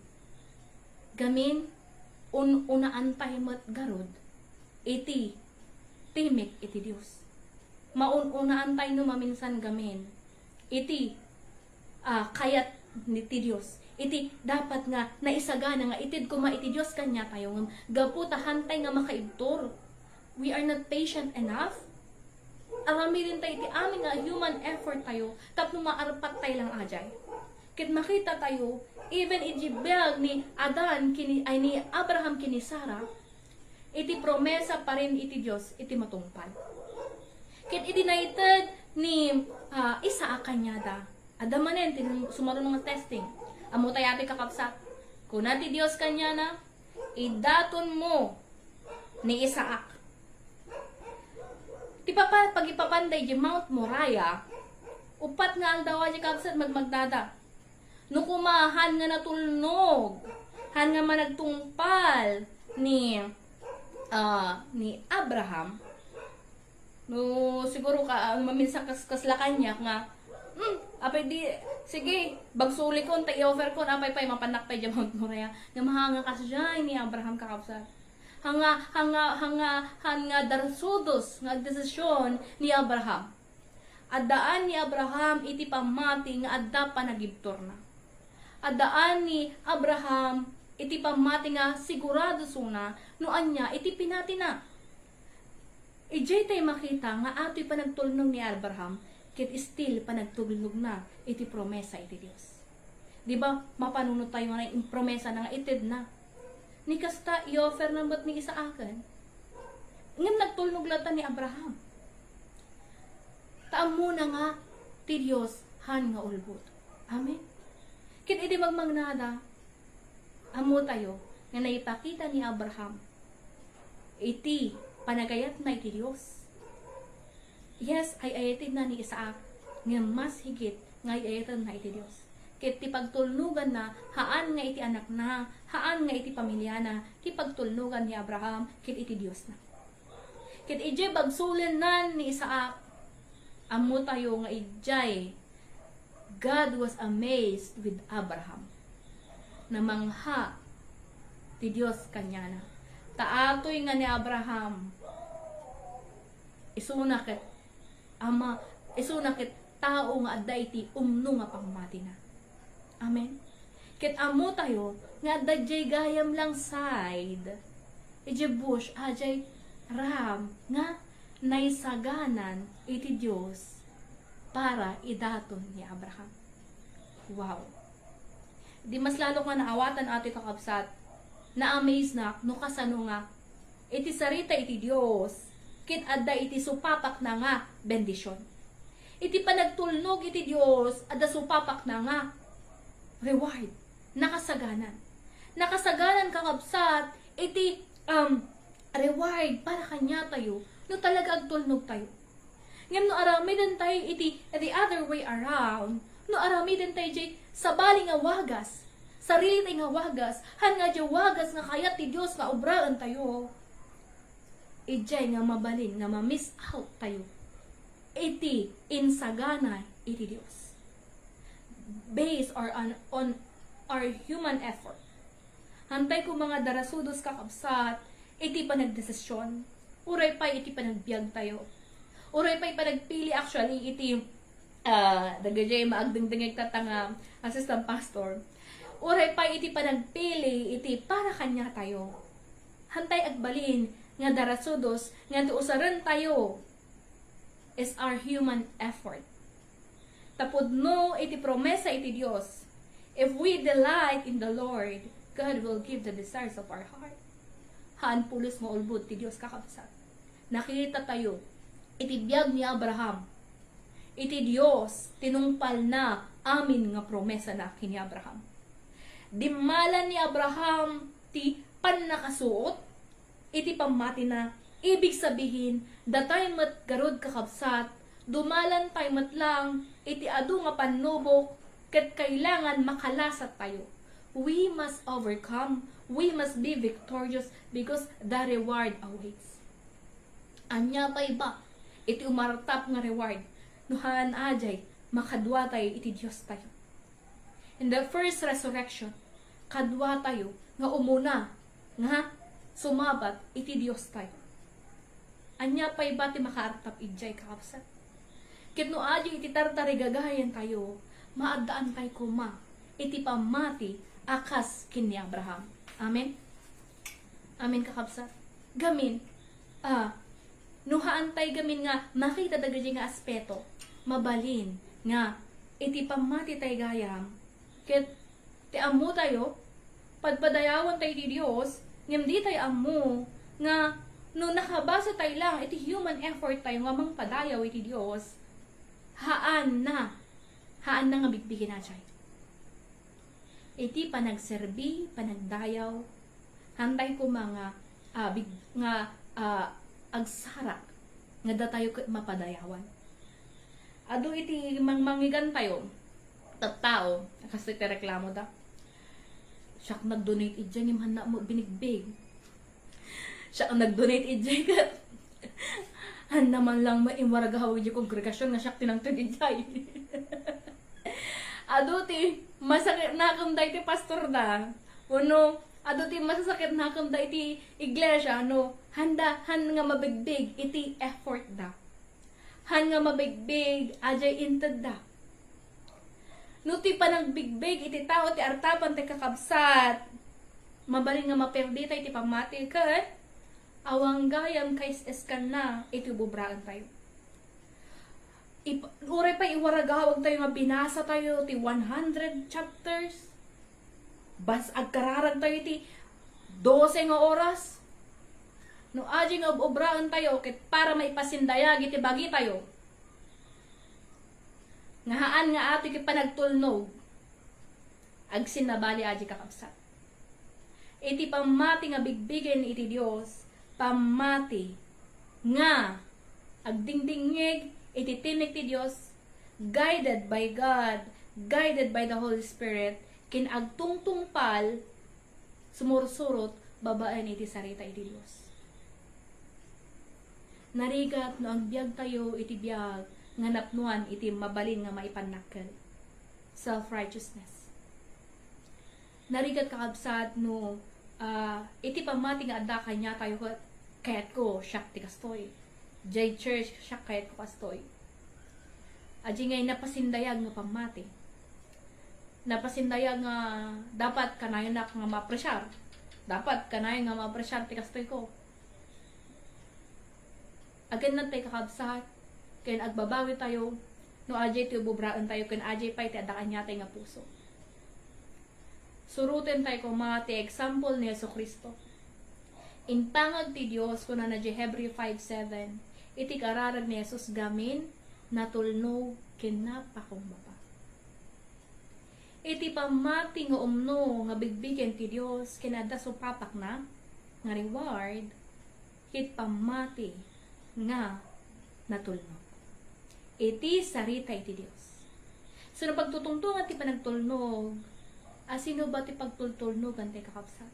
Gamin, un-, unaantay met garud iti timig iti Dios. Maun-unaantay no maminsan gamin iti, ah, kayat ni ti Dios. Iti dapat nga naisagana nga ited koma iti Dios kaniatayo, ngem gapu ta haantay nga makaibtur, we are not patient enough. Aramiden tayo iti amin nga human effort tayo tapno maarpat tayo lang ajay. Ket makita tayo, even iti biag ni Adan kini, ay, ni Abraham kini Sara, iti promesa pa rin iti Dios iti matungpal. Ket idi naited ni, ah, Isaac kaniada, adda manen ti sumaruno nga testing. Ammo tayo atoy, kakabsat. Kuna ti Dios kaniana, "Iddatonmo ni Isaac." Ti papa-, pagipapanda iti Mount Moriah, uppat nga aldaw adi, kabsat, magmagdada. No koma, haan nga natulnog, haan nga managtungpal ni, ah, ni Abraham, no, siguro ka, ah, maminsan kas-, kasla kaniak nga, "Hmm, apay di, sige, bagsulikon, ta i-offer kon, apay pay, mapannak pay diay Mount Moriah." Nga mahanga kasdiay ni Abraham, kakabsat. Hanga, hanga, hanga, hanga darsudos nga agdesisyon ni Abraham. Addaan ni Abraham iti pammati nga adda panagibturna. Addaan ni Abraham iti pammati nga sigurado suna no ania iti pinatina. Idiay tay makita nga atoy panagtulnog ni Abraham ket still panagtulnogna iti promesa iti Dios. Di ba, mapanunot tayo nga impromesa na nga itedna. Ni kasta, i-offer na met ni Isaac. Ngem nagtulnog latta ni Abraham. Ta ammona nga ti Dios han nga ulbod. Amen. Ket idi magmangnada, ammo tayo nga naipakita ni Abraham iti panagayatna iti Dios. Yes, ay-ayatenna ni Isaac, ngem mas higit nga ay-ayatenna iti Dios. Ket ti pagtulnoganna, haan nga iti anakna, haan nga iti pamiliana, ti pagtulnogan ni Abraham ket iti Diosna. Ket idiay bagsulennan ni Isaac, ammo tayo nga idiay God was amazed with Abraham. Namangha ti Dios kaniana. Ta atoy nga ni Abraham, isuna ket ama, isuna ket tao nga adda iti umno nga pammatina. Amen. Ket ammo tayo nga adda diay gayam lang side, idiay bush, a diay ram nga naisaganan iti Dios para idaton ni Abraham. Wow. Di mas lalo nga naawatan atoy, kakabsat, na-amaze nak no kasano nga iti sarita iti Dios, ket adda iti supapakna nga bendision. Iti panagtulnog iti Dios, adda supapakna nga reward. Nakasaganan. Nakasaganan, kakabsat, iti, um, reward para kaniatayo no talaga agtulnog tayo. Ngem no aramiden tayo iti the other way around, no aramiden tayo diay sabali nga wagas, sarili tayo nga wagas, han nga diay wagas nga kayat ti Dios nga obraen tayo, idiay nga mabalin nga ma-miss out tayo iti insagana iti Dios. Based or on, on our human effort. Hantay ko mga darasudos, kakabsat, iti panagdesisyon. Uray pay iti panagbiag tayo. Uray pay panagpili, actually, iti, ah, dagiti maagdengdengngeg tatta nga assistant pastor. Uray pay iti panagpili iti para kaniatayo. Hantay agbalin nga darasudos nga ti usaren tayo is our human effort. Ta pudno iti promesa iti Dios, "If we delight in the Lord, God will give the desires of our heart." Haan pulos nga ulbod ti Dios, kakabsat. Nakita tayo iti biag ni Abraham, iti Dios, tinungpalna amin nga promesana ken ni Abraham. Dimmalan ni Abraham ti pannakasuot iti pammatina, ibig sabihin, datay met garud, kakabsat, dumalan tay met lang iti adu nga pannubok ket kailangan makalasat tayo. We must overcome. We must be victorious because the reward awaits. Ania pay ba iti umartap nga reward no haan a diay makadua tayo iti Dios tayo? In the first resurrection, kadua tayo nga umuna nga sumabat iti Dios tayo. Ania pay ba ti makaartap idiay, kakabsat? Ket no adu iti tartarigagayan tayo, maaddaan tayo koma iti pammati a kas ken ni Abraham. Amen? Amen, kakabsat? Gamin, ah, no haan tay gamin nga makita dagiti nga aspeto, mabalin nga iti pammati tay gayam, ket ti ammo tayo, padpadayawan tay ti Dios, ngem di tay ammo nga no nakabase tay lang iti human effort tayo nga mangpadayaw iti Dios, haan na, haan na nga bigbigin a jay. Iti panagserbi, panagdayaw, hantay koma nga, ah, big-, nga, ah, agsarak nga datayo ket mapadayawan. Adu iti mangmangigan tayo, tattao, kas iti reklamo da. Siak nag-donate idiay, ngem hanna mo binigbig. Siak nag-donate idiay ket. Ania man lang maiwaragawag idiay kongregasyon nga siak ti nangted idiay. Adu ti masakitnakem daytoy pastorda. Wenno, adu ti masasakitnakem daytoy iglesia, no, handa, han nga mabigbig iti effortda. Han nga mabigbig, adiay intedda. No ti panagbigbig iti tao ti artapan ti kakabsat, mabalin nga maperdita iti pammati ket awan gayam kais-iskanna iti ububraentayo. Ip-, uray pay iwaragawagtayo nga binasatayo ti one hundred chapters, bas-, agkararagtayo iti dose nga oras. No adi nga ub-ubraentayo ket para maipasindayag iti bagitayo, nga haan nga atoy ket panagtulnog, agsinnabali adi, kakabsat. Iti pammati nga bigbigen iti Dios, pammati nga agdingdingngeg iti timek ti Dios, guided by God, guided by the Holy Spirit, ken agtungtungpal, sumursurot babaen iti sarita iti Dios. Narigat no agbiagtayo iti biag nga napnoan iti mabalin nga maipannakkel, self-righteousness. Narigat, kakabsat, no, ah, iti pammati nga adda kaniatayo ket kayatko siak ti kastoy. Diay church, siak kayatko kastoy. Adi ngay napasindayag nga pammati. Napasindayag nga dapat kanayonak nga maapresiar. Dapat kanayon nga maapresiar ti kastoyko. Agannad tay, kakabsat, ken agbabawitayo no adiay ti ububraentayo ken adiay pay ti adda kaniatayo nga puso. Surotentayo koma ti example ni Jesu-Cristo. Impangag ti Dios, kunana diay Hebreo five seven, iti kararag ni Jesus gamin, natulnog ken napakumbaba. Iti pammati nga umno nga bigbigen ti Dios ken adda supapakna nga reward, ket pammati nga natulnog. Iti sarita iti Dios. So, no pagtutungtongan ti panagtulnog, asino ba ti pagtultulnogan tay, kakabsat?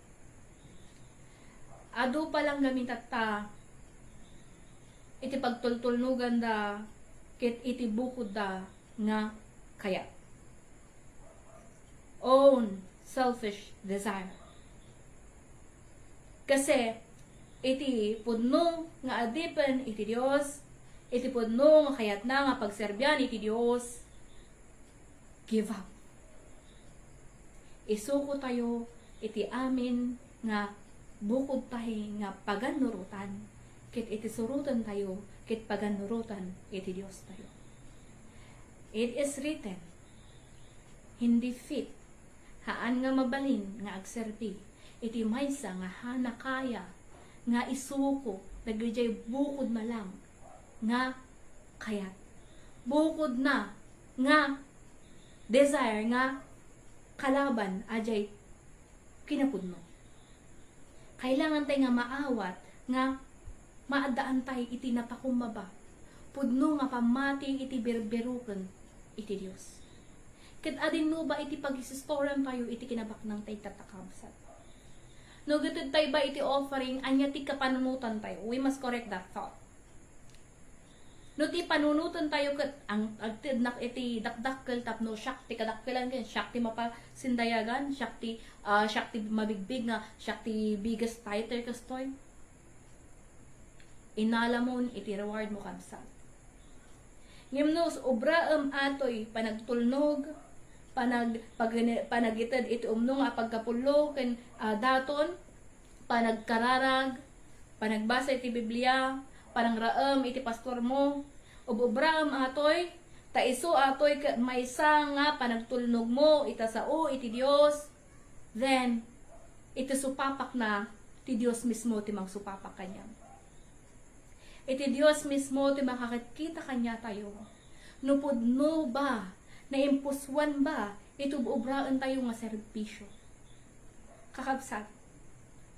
Adu pa lang gamin tatta iti pagtultulnoganda ket iti bukodda nga kayat. Own selfish desire. Kasi iti pudno nga adipen iti Dios, iti pudno nga kayatna nga pagserbian iti Dios, give up. Isukotayo iti amin nga bukodtayo nga pagannurotan, ket iti surotentayo ket pagannurotan iti Diostayo. It is written, "Hindi fit, haan nga mabalin nga agserbi iti maysa nga haanna kaya nga isuko dagidiay bukodna lang nga kayat. Bukodna nga desire nga kalaban a diay kinapudno." Kailangantay nga maawat nga maaddaantay iti napakumbaba, pudno nga pammati iti birbiroken iti Dios. Ket adinno ba iti pagisistorentayo iti kinabaknangtayo, kakabsat? No gitedtayo ba iti offering, ania ti kapanunotantayo? We must correct that thought. No ti panunotantayo ket ang, agtednak iti dakdakkel tapno siak ti kadakkelan ken siak ti mapasindayagan, siak ti, ah, siak ti mabigbig nga, siak ti biggest tither kastoy. Inalamon iti reward mo, kabsat. Ngem no obraem atoy panagtulnog, panag-, pagene-, panagited iti umno nga pagkapullo ken, ah, daton, panagkararag, panagbasa iti Biblia, panangraem iti pastor mo, ub-ubraem atoy, ta isu atoy ket maysa nga panagtulnog mo ita sao iti Dios, then, iti supapakna, ti Dios mismo ti mangsupapak kaniam. Iti Dios mismo ti makakitkita kaniatayo. No pudno ba, naimpusuan ba, iti ub-ubraentayo nga serbisio. Kakabsat,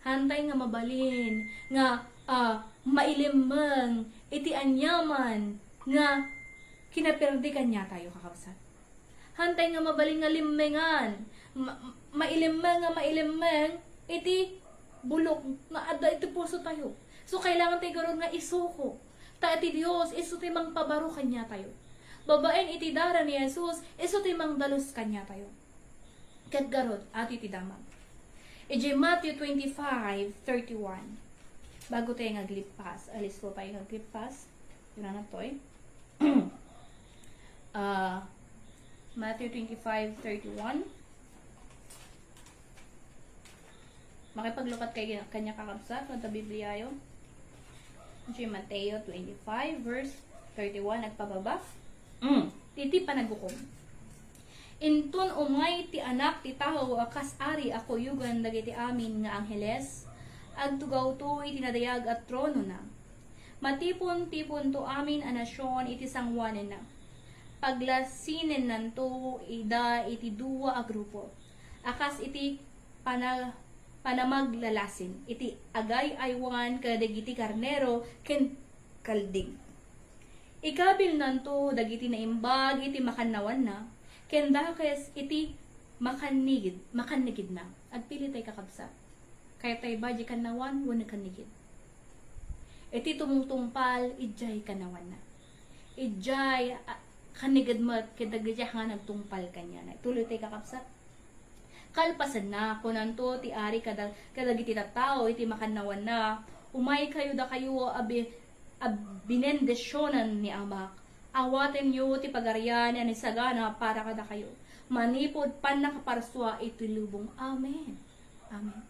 haantay nga mabalin nga, ah, mailimmeng iti aniaman nga kinaperdi kaniatayo, kakabsat. Haantay nga mabalin nga limmengan, ma-, mailimmeng nga mailimmeng iti bulok nga adda iti puso tayo. So, kailangan tayo garud nga isuko. Ta iti Dios, isu ti mangpabaro kaniatayo. Babaen iti dara ni Jesus, isu ti mangdalus kaniatayo. Ket garud, adu iti damag. Idiay Matthew twenty-five thirty-one. Bago tayo nga aglippas, alisto tayo nga aglippas. Yun na to eh. Ah, Matthew twenty-five thirty-one. Makipaglukat kay kanya kakabsat, no ta Bibliayo. Idiay Mateo twenty-five, verse thirty-one, nagpababa. Mm. Iti panagukom. Inton umay ti Anak ti Tao a kas ari a kuyogan dagiti amin nga angheles, agtugawto iti nadayag a tronona. Matipon-tiponto amin a nasion iti sangoananna. Paglasinennanto ida iti dua a grupo, a kas iti pana-, panamaglalasin iti agay-aywan kadagiti karnero ken kalding. Ikabilnanto dagiti naimbag iti makannawanna, ken dakes iti makannigid-, makannigidna. Agpili tay, kakabsat. Kayatay ba di kannawan wenno kannigid? Iti tumungtungpal, idiay kannawanna. Idiay, ah, kannigid met ket dagiti nga nagtungpal kaniana. Ituloy tay, kakabsat. Kalpasanna, kunanto ti ari kada-, kadagiti tattao iti makannawanna, "Umaykayo dakayo a bi-, a binendisionan ni Amak. Awatenyo ti pagarian a naisagana para kadakayo. Manipud pannakaparsua iti lubong." Amen. Amen.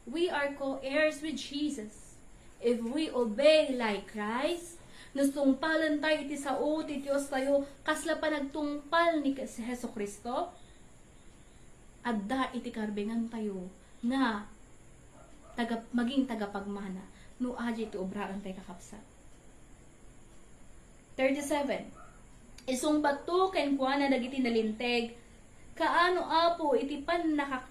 We are co-heirs with Jesus. If we obey like Christ, no tungpalen tayo iti sao ti Dios tayo, kasla panagtungpal ni Jesu-Cristo, adda iti karbengan tayo nga taga-, maging tagapagmana no adi ti obraan tayo, kakabsat. Thirty-seven. Isungbatto kenkuana dagiti nalinteg, "Kaano, Apo, iti pannaka-,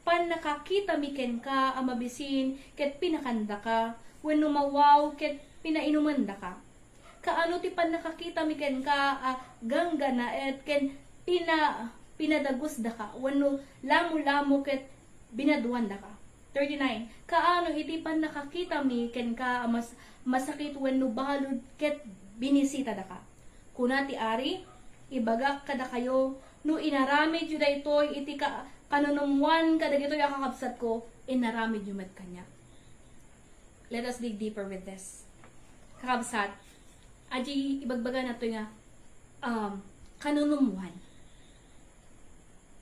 pannakakitami kenka a mabisin ket pinakandaka, wenno mawaw ket pinainumendaka? Kaano ti pannakakitami kenka a gangganaet ken pina-, pinadagusdaka, wenno lamolamo ket binaduandaka?" Thirty-nine. "Kaano iti pannakakitami kenka a mas-, masakit wenno balud ket binisitadaka?" Kuna ti ari, "Ibagak kadakayo, no inaramidyo daytoy iti ka-, kanunummoan kadagitoy a kakabsatko, inaramidyo met kaniak." Let us dig deeper with this. Kakabsat, adi ibagbaga nato nga, um, kanunummoan.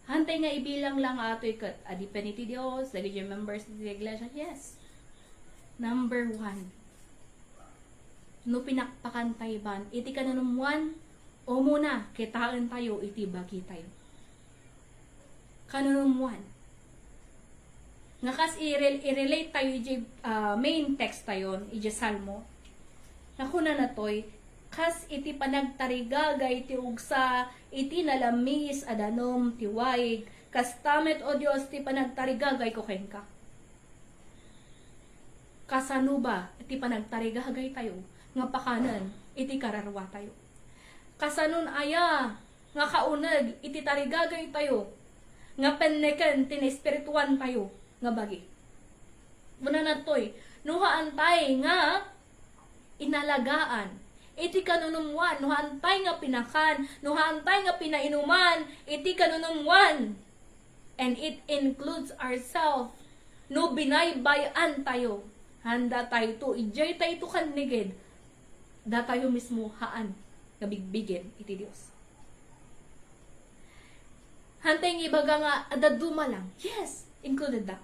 Hantay nga ibilang lang atoy ket adipen iti Dios, dagiti members iti iglesia. Yes. Number one. No pinakpakan tayo ban, iti kanunummoan, umuna, kitaen tayo iti bagi tayo. Kanunummoan. Nga kas i-rel-, i-relate tayo iti, ah, main text tayon, iti Salmo. Nga kunana toy, "Kas iti panagtarigagay ti ugsa iti nalamiis a danum ti waig, kasta met, O Dios, ti panagtarigagayko kenka." Kasano ba iti panagtarigagay tayo nga pakanen iti kararua tayo? Kasanon aya nga kauneg iti tarigagay tayo nga penneken ti naespirituan tayo nga bagi? Kunana toy, no haantay nga inalagaan iti kanunummoan, no haantay nga pinakan, no haantay nga pinainuman iti kanunummoan, and it includes ourselves, no binaybay-an tayo, handa tayo to, idiay tayo to kannigid, datayo mismo haan nga bigbigin iti Dios. Hantay nga ibaga nga adda duma lang. Yes, included da.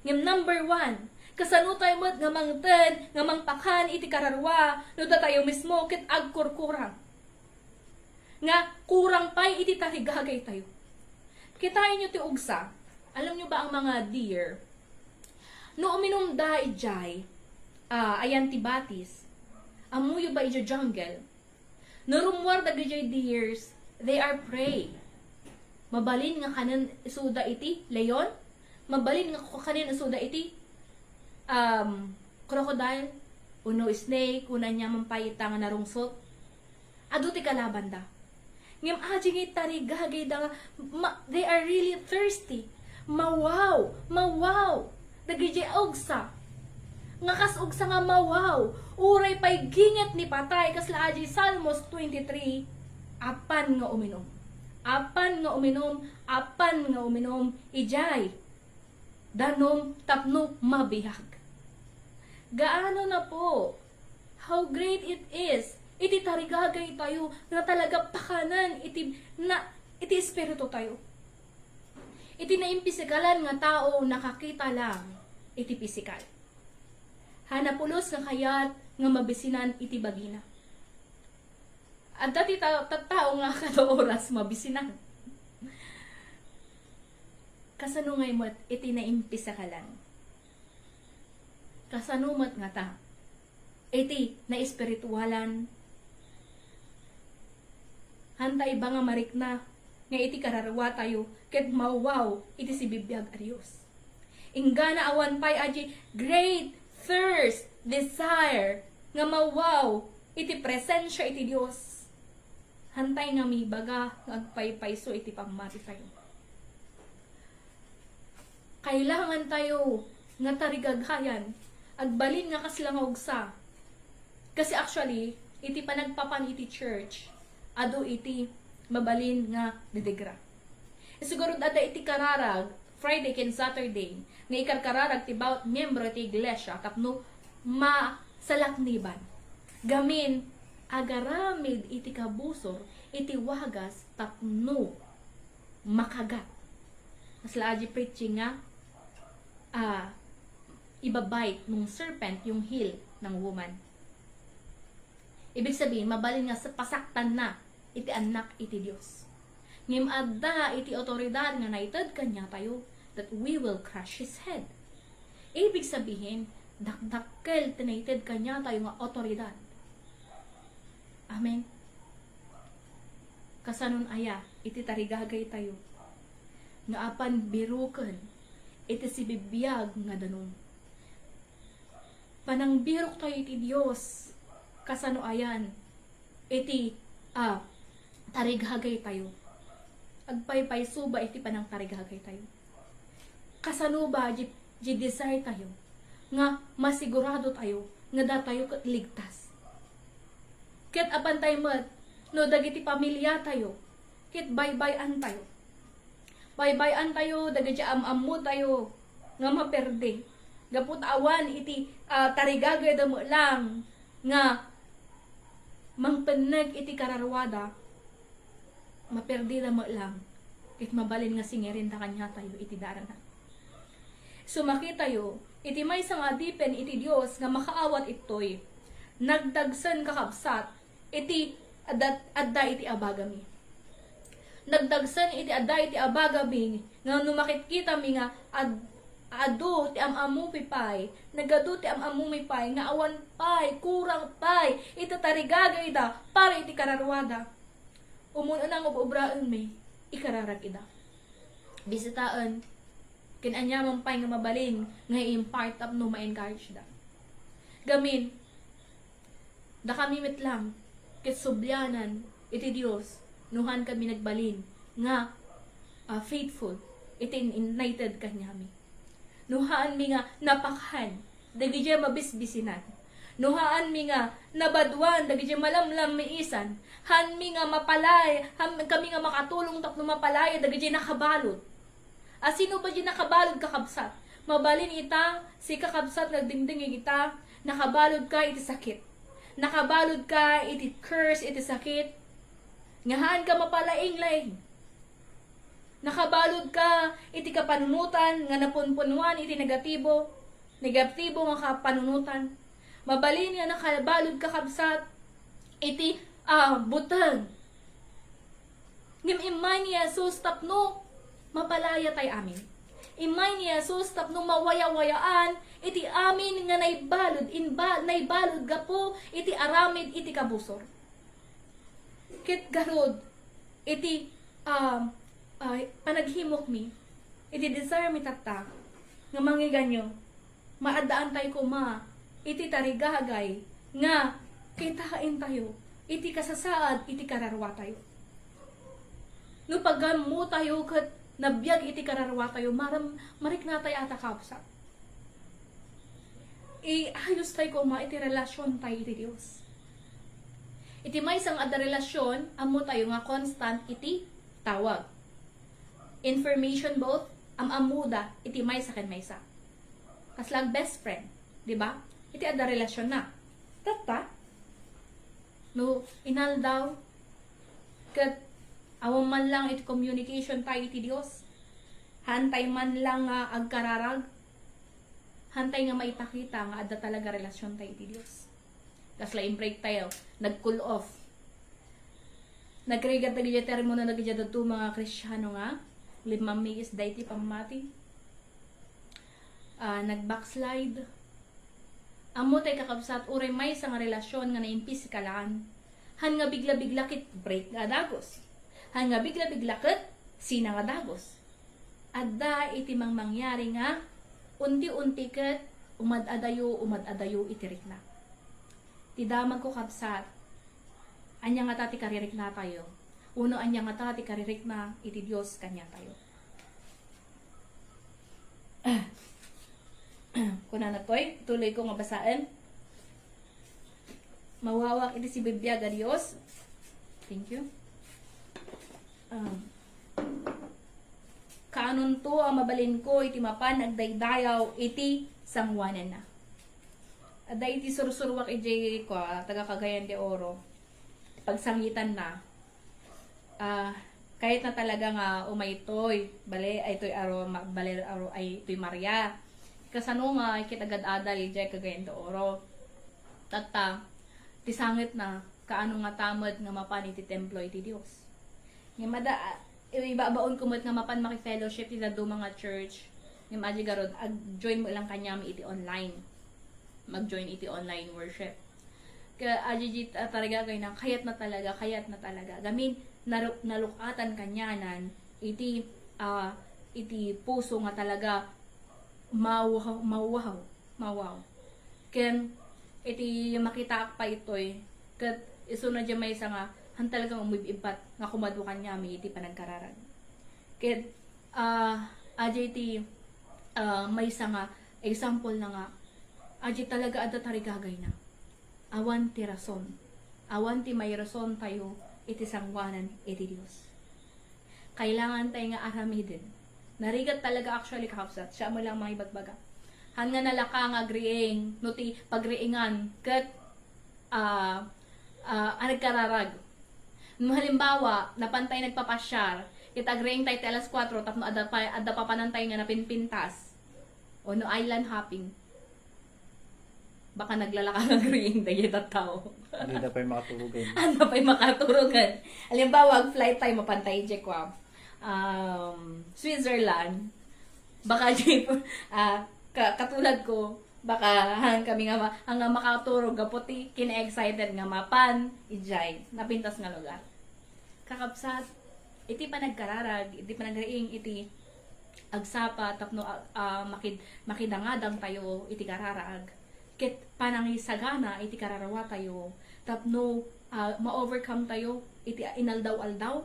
Ngem number one, kasano tayo met nga mangted, nga mangpakan iti kararua, no datayo mismo ket agkurkurang? Nga kurang pay iti tarigagay tayo. Kitaenyo ti ugsa. Alam nyo ba ang mga deer? No uminumda idiay, ah, ayan ti batis. Ammoyo ba idiay jungle? No rummuar dagiti deers, they are prey. Mabalin nga kanen isuda iti leon? Mabalin nga kanen isuda iti, um, crocodile? Uno snake, uno ania man pay ita nga narungsot? Adu ti kalabanda. Ngem adi nga itarigagayda nga ma-, they are really thirsty. Mawaw! Mawaw! Dagiti ugsa, nga kas ugsa nga mawaw, uray pay ginget ni patay, kasla adi Salmos twenty-three, apan nga uminum. Apan nga uminum, apan nga uminum, idiay danum tapno mabiag. Gaano na po? How great it is! Iti tarigagay tayo nga talaga pakanen iti, na, iti espiritu tayo. Iti naimpisikalan nga tao, nakakita lang iti pisikal. Hanapulos nga kayat nga mabisinan iti bagina. Adda ti ta-, tattao nga kada oras mabisinan. Kasano ngay met iti naimpisakalan? Kasano met ngata iti naespiritualan? Hanta iba nga marikna nga iti kararua tayo ket mawaw iti sibibiag a Dios. Inggana awan pay adi great thirst, desire, nga mawaw iti presensia iti Dios. Hantay nga mibaga nga agpaypayso iti pammati tayo. Kailangan tayo nga tarigagayan, agbalin nga kasla nga ugsa. Kasi actually, iti panagpapan iti church, adu iti mabalin nga didigra. Siguro adda iti kararag, Friday ken Saturday, nga ikarkararag ti bawat miyembro ti iglesia tapno masalakniban. Gamin, agaramid iti kabusor, iti wagas tapno makagat. Kasla adi preaching nga, ah, ibabite ng serpent yung heel ng woman. Ibig sabihin, mabalin nga sa-, pasaktan na iti annak iti Dios. Ngem adda iti otoridad nga naited kaniatayo that we will crush his head. Ibig sabihin, dakdakkel ti naited kaniatayo nga otoridad. Amen. Kasanon aya iti tarigagay tayo nga apan biroken iti sibibiag nga danum. Panangbirok tayo iti Dios, kasano ayan iti, ah, tarigagay tayo. Agpaypayso ba iti panangtarigagay tayo? Kasano ba di, di desire tayo nga masigurado tayo nga datayo ket ligtas? Ket apan tayo met, no dagiti pamilya tayo, ket baybay-an tayo. Baybay-an tayo dagiti am-ammo tayo nga maperdi. Gapu ta awan iti, ah, tarigagayda met lang nga mangpenneg iti kararuada, maperdida met lang, ket mabalin nga singirinda kaniatayo iti darana. Sumakitayo iti maysa nga adipen iti Dios nga makaawat ittoy. Nagdagsen, kakabsat, iti adda, adda iti abagami. Nagdagsen iti adda iti abagami nga no makitkitami nga ad-, adu ti am-ammomi pay, nagadu ti am-ammomi pay nga awan pay, kurang pay iti tarigagayda para iti kararuada. Umun-una nga ob-obraenmi, ikararag ida. Bisitaen, ken aniaman pay nga mabalin nga i-impart tapno ma-encourage da. Gamin, dakami met lang, ket sublianan iti Dios, no haan kami nagbalin nga, ah, faithful iti in-, invited kaniami. No haanmi nga napakan dagiti mabisbisinan. No haanmi nga nabaduan dagiti malamlammiisan. Haanmi nga mapalay-, haan kami nga makatulong tapno mapalaya dagiti nakabalud. A, sino ba di nakabalud, kakabsat? Mabalin ita, sika, kabsat, nga agdingdingig ita, nakabalud ka iti sakit. Nakabalud ka iti curse, iti sakit. Nga haan ka mapalaing-laing. Nakabalud ka iti kapanunotan nga napunpunuan iti negatibo, negatibo nga kapanunotan. Mabalin nga nakabalud ka, kabsat, iti, ah, buteng. Ngem immay ni Jesus tapno mapalaya tay amin. Immay ni Jesus tapno mawayawayaan iti amin nga naibalud, inba-, naibalud gapu iti aramid iti kabusor. Ket garud, iti, um, ah, panaghimokmi, iti desire mi tatta, nga mangiganyo, maaddaan tayo koma iti tarigagay nga kitain tayo iti kasasaad iti kararua tayo. No pagammo tayo ket nabiag iti kararua tayo, maram-, marikna tayo a ta kabsat. Iayos tayo koma iti relasyon tayo iti Dios. Iti maysa nga adda relasyon, ammo tayo nga constant iti tawag. Information both, am-ammoda iti maysa ken maysa. Kasla best friend, di ba? Iti adda relasyon na. Tatta, no inaldaw, ket awan man lang iti communication tayo iti Dios, hantay man lang nga agkararag, hantay nga maipakita nga adda talaga relasyon tayo iti Dios. Kasla in-break tayo, nag-cool off. Nagrigat dagiti termino dagiti dadduma nga Kristiano nga limmamiis daydi pammati. Ah, nag-backslide. Ammo tay kakabsat, uray maysa nga relasyon nga naimpisikalan. Han nga bigla-bigla ket break nga dagus. Han nga bigla-bigla ket sina nga dagus. Adda iti mangmangyari nga unti-unti ket umad-adayo, umad-adayo iti rikna. Ti damagko, kabsat, ania ngata ti kaririknatayo? Uno ania ngata ti karirikna iti Dios kaniatayo? Kunana toy, tuloy ko nga basaen. Mawawak iti sibibiag a Dios. Thank you. Um, kaanonto a mabalinko iti mapan agdaydayaw iti sangoananna. Adda iti sursuruak idiay kua, taga Cagayan de Oro. Pagsangitanna, ah, kayatna talaga nga umay toy, bale, ay toy aro, ma-, bale, aro, ay toy Maria. Kasano nga ket agad-adal idiay Cagayan de Oro. Tatta, ti sangitna, kaano ngata met nga mapan iti templo iti Dios. Ngem adda, ah, ibabaonko met nga mapan maki-fellowship iti dadduma nga church. Ngem adi garud, ag-join met lang kaniami iti online. Mag-join iti online worship. Kaya adi di, ah, tarigagayna, kayatna talaga, kayatna talaga. Gamin, naru-, naluk-atan kanianan iti, ah, iti puso nga talaga mawaw, mawaw, mawaw. Ken iti makitaak pay itoy, ket isuna diay maysa nga, han talaga nga umib-ibbat nga kumadua kaniami iti panagkararag. Ket, ah, adi iti, ah, maysa nga example na nga, adi talaga adda tarigagayna. Awan ti rason. Awan ti mairason tayo iti sangoanan iti Dios. Kailangan tayo nga aramiden. Narigat talaga, actually, kakabsat. Siya mo lang mangibagbaga. Han nga nalaka nga agriing, no ti pagriingan, ket, ah, ah, anagkararag. No halimbawa, napantay nagpapasyar, ket agriing tayo ti alas kuatro, tapno adda pa, adda papanantay nga napinpintas. O no island hopping. Baka naglalaka nga agriing dagiti tattao. Hindi na pa'y makaturugan. Ano pa'y makaturugan? Halimbawa, ag-flight tayo, mapantay idiay kua, um, Switzerland. Baka di, ah, ka-, katulad ko, baka han kami nga ma-, nga makaturog gapu ti kina-excited nga mapan, idiay, napintas nga lugar. Kakabsat, iti panagkararag, iti panagriing, iti agsapa tapno, ah, ah, makid-, makidangadang tayo iti kararag, ket panangisagana iti kararua tayo tapno, ah, ma-overcome tayo iti inaldaw-aldaw,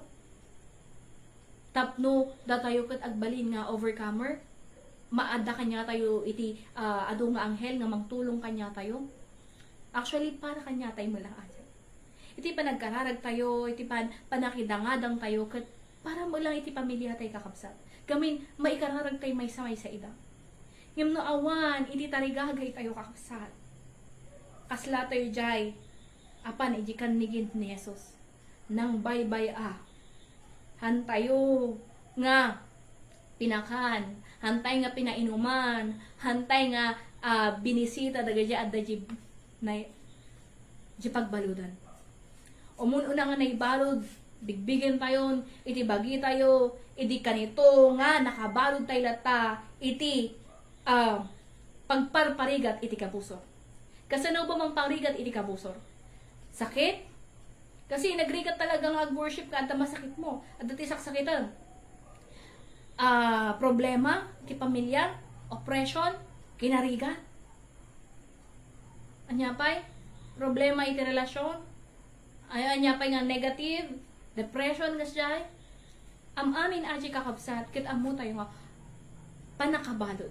tapno datayo ket agbalin nga overcomer, maadda kaniatayo iti, ah, adu nga anghel nga mangtulong kaniatayo. Actually, para kaniatayo met lang aya. Iti panagkararag tayo, iti pan-, panakidangadang tayo, ket para met lang iti pamilya tayo, kakabsat. Gamin, maikararag tayo maysa-maysa ida. Ngem no awan iti tarigagay tayo, kakabsat, kasla tayo diay apan iti kannigin ni Jesus. Nangbaybay-a. Han tayo nga pinakan, han tayo nga pinainuman, han tayo nga, ah, binisita dagiti adda di, na, di pagbaludan. Umun-una nga naibalud, bigbigen tayon iti bagi tayo, idi kanito nga nakabalud tayo latta iti, ah, pagparparigat iti kabusor. Kasano ba mangparigat iti kabusor? Sakit? Kasi nagrigat talaga nga ag-worship ka, adda masakit mo. Adda ti saksakiten. Ah, problema, iti pamilya, oppression, kinarigat. Ania pay? Problema iti relasyon. Ay, ania pay nga negative, depression, kasdiay. Am-amin a di kakabsat, ket ammo tayo nga panakabalud.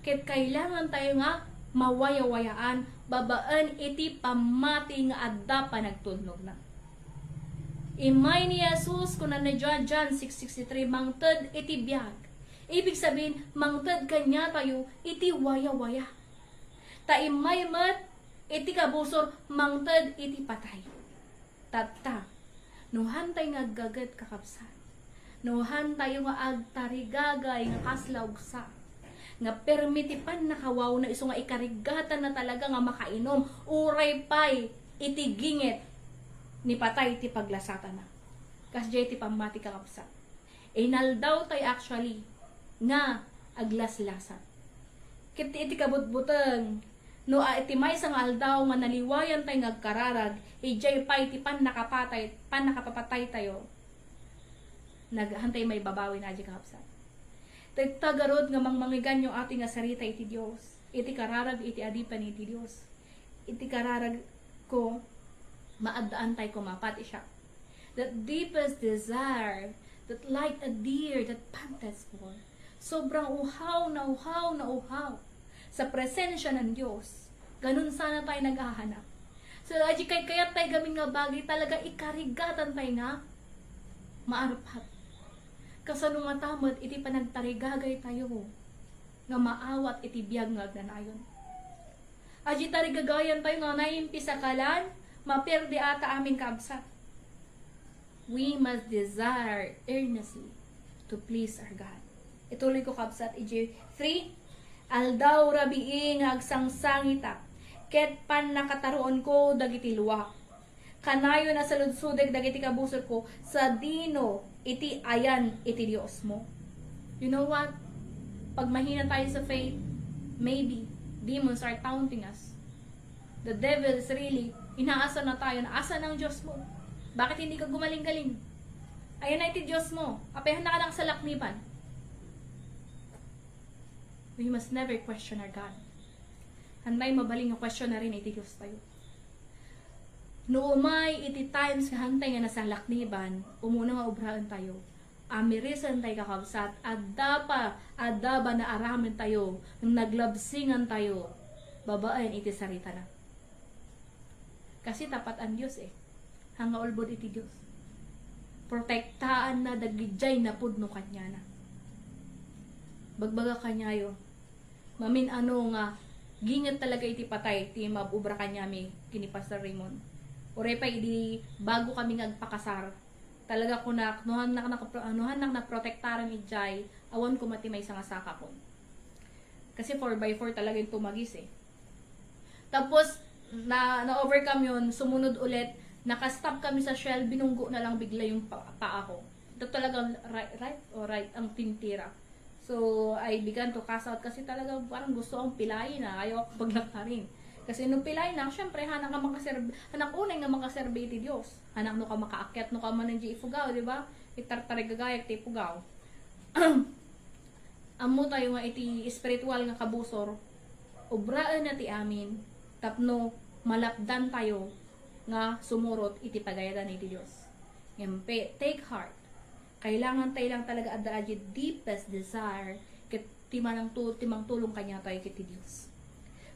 Ket kailangan tayo nga mawayawayaan babaen iti pammati nga adda panagtulnogna. Immay ni Jesus, kunana John, John six sixty-three, mangted iti biag. Ibig sabihin, mangted kaniatayo iti wayawaya. Ta immay met iti kabusor, mangted iti patay. Tatta, no hantay nga aggaget, kakabsat, no hantayo nga agtarigagay nga kasla ugsa, nga permi ti pannakawawna isu nga ikarigatanna talaga nga makainom, uray pay iti ginget ni patay ti paglasatana. Kasdiay ti pammati, kakabsat. Inaldawtay actually nga aglaslasat. Ket iti kabutbuteng, no a-, iti maysa nga aldaw nga naliwayantay nga agkararag, idiay pay ti pannakapatay, pannakapapataytayo, nag-, hantay maibabawi na, adi kakabsat. Tatta garud nga mangmangiganyo ati nga sarita iti Dios, iti kararag iti adipen iti Dios. Iti kararag ko, maaddaantay koma, pati siak. That deepest desire, that like a deer that panteth for. Sobrang uhaw na uhaw na uhaw sa presensya ng Diyos. Ganun sana tayo naghahanap. So, adi kaykayattay gamin nga bagay talaga ikarigatantay nga maarpat. Kasano nga tamet iti panagtarigagaytayo nga maawat iti biag nga agnanayon. Adi tarigagayantayo nga naimpisakalan, maperde ata amin, kabsat. We must desire earnestly to please our God. Ituloy ko, kabsat, iti three, aldaw rabii nga agsangsangitak, ket pannakataruonko dagiti luak. Kanayon a saludsodek dagiti kabusorko sadino iti ayan iti Diosmo. You know what? Pag mahina tayo sa faith, maybe demons are taunting us. The devil is really inaasar na tayo na, "Asan ang Diyos mo? Bakit hindi ka gumaling-galing? Ayan na iti Diyos mo. Apay handa ka nakasalakniban?" We must never question our God. Hantay mabalin nga question na rin iti Diyos tayo. No umay iti times nga hantay nga nasalakniban, umuna nga obraentayo. Amirisan tayo, kakabsat, adda pa, adda ba naaraman tayo, naglabsingantayo, babaen iti saritana. Kasi tapat ang Diyos eh. Hanga ulbod iti Diyos. Protektaanna dagidiay napudno kaniana. Bagbaga kaniayo, mamin-ano nga ginget talaga iti patay ti maubra kaniami ken ni Pastor Raymond. Uray pay idi bago kami nga agpakasar, talaga kunak, no hannak, nak-, no hannak naprotektaran idiay, awan koma ti maysa nga sakakon. Kasi four by four talaga yung tumagis eh. Tapos, na, na-overcome yun, sumunod ulit, naka-stop kami sa Shell, binunggo na lang bigla yung pa, paa ko. Ito talagang right, right o right ang tintira. So, I began to cast out kasi talaga parang gusto akong pilayin na, ayaw akong paglaktarin. Kasi nung pilayin na, syempre, hanak nga makaserbi, hanak unay nga makaserbi iti Diyos. Hanak no ka makaakyat, no ka man nandiyan ipugaw, di ba? Itartarigagayat ti ipugaw. Ammo tayo nga iti espiritual nga kabusor, obraen na ti amin, tapno malapdan tayo nga sumurot iti pagayadan iti Diyos. Ngem pe-, take heart. Kailangan tayo lang talaga adda adi deepest desire ket ti manangtu-, ti mangtulong kaniatayo ket ti Diyos.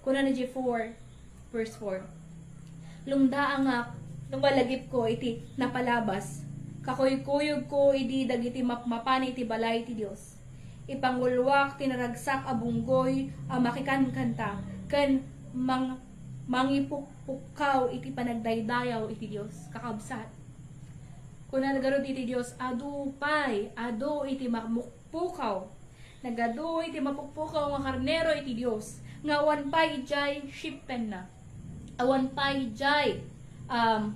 Kuna ni four, verse four, "Lumdaangak, lumalagipko iti napalabas. Kakuykuyogko idi dagiti mapmapan iti balay ti Diyos. Ipangulwak ti naragsak a bunggoy a makikankanta ken mang-, mangipukpukkaw iti panagdaydayaw iti Diyos." Kakabsat, kuna garud iti Diyos, "Adu pay, adu iti mamukpukaw." Nagadu iti mapukpukaw nga karnero iti Dios, nga awan pay idiay sheep penna. Awan pay idiay, um,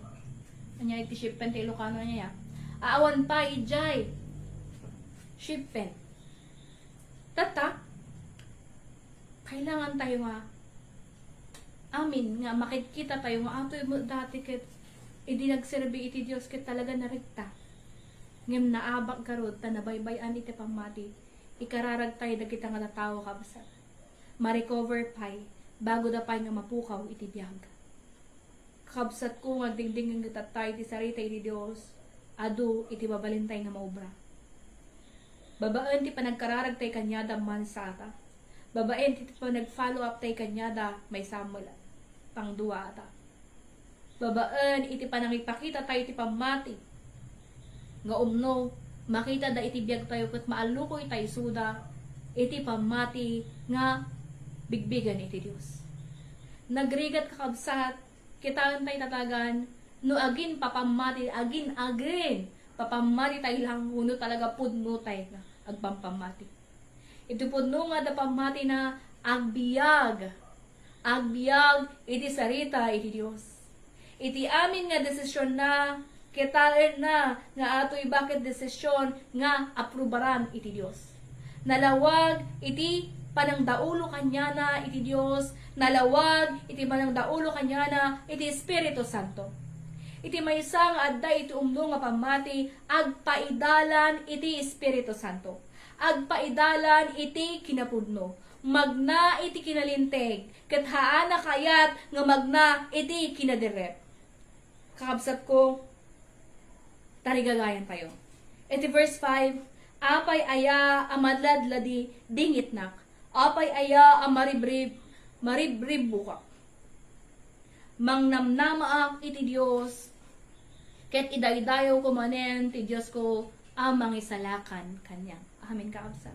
ania iti sheep pen ti Ilocano niya? Ah, awan pay idiay sheep pen. Tatta, kailangan tayo nga amin nga makikita tayo nga atoy met dati ket idi nagserbi iti Dios ket talaga naregta. Ngem naabak garud ta nabaybay-an iti pammati. Ikararag tayo dagita nga tattao, kabsat. Ma-recover pay, bago da pay nga mapukaw iti biag. Kakabsatko nga agdingdingngeg tatta iti sarita iti Dios, adu iti mabalintay nga maubra. Babaen ti panagkararagtay kaniada, mansata. Babaen iti panag-follow up tayo kaniada, maysa met la. Pangduata. Babaen iti panangipakita tayo ti pammati. Nga umno, makita da iti biag tayo ket maallukoy tayo isuda iti pammati nga bigbigen iti Dios. Nagrigat, kakabsat, kitaen tayo talagan no agin papammati, agin, agin papammati tayo lang, wenno talaga pudno tayo nga agpampammati. Iti pudno nga adda pammatina, agbiag. Agbiag iti sarita iti Dios. Iti amin nga desisionna, kitaenna nga atoy baket desision nga aprubaran iti Dios. Nalawag iti panangdaulo kaniana iti Dios, nalawag iti panangdaulo kaniana iti Espiritu Santo. Iti maysa nga adda iti umno nga pammati, agpaidalan iti Espiritu Santo. Agpaidalan iti kinapudno. Magna iti kinalinteg, ket haana kayat nga magna iti kinadirrep. Kakabsatko, tarigagayan tayo. Iti verse five, "Apay aya a madladladi dingitnak? Apay aya a maribrib-, maribribukak?" Mangnamnamaak iti Dios, ket idaydayawko manen ti Diosko a mangisalakan kaniak. Amen, kakabsat.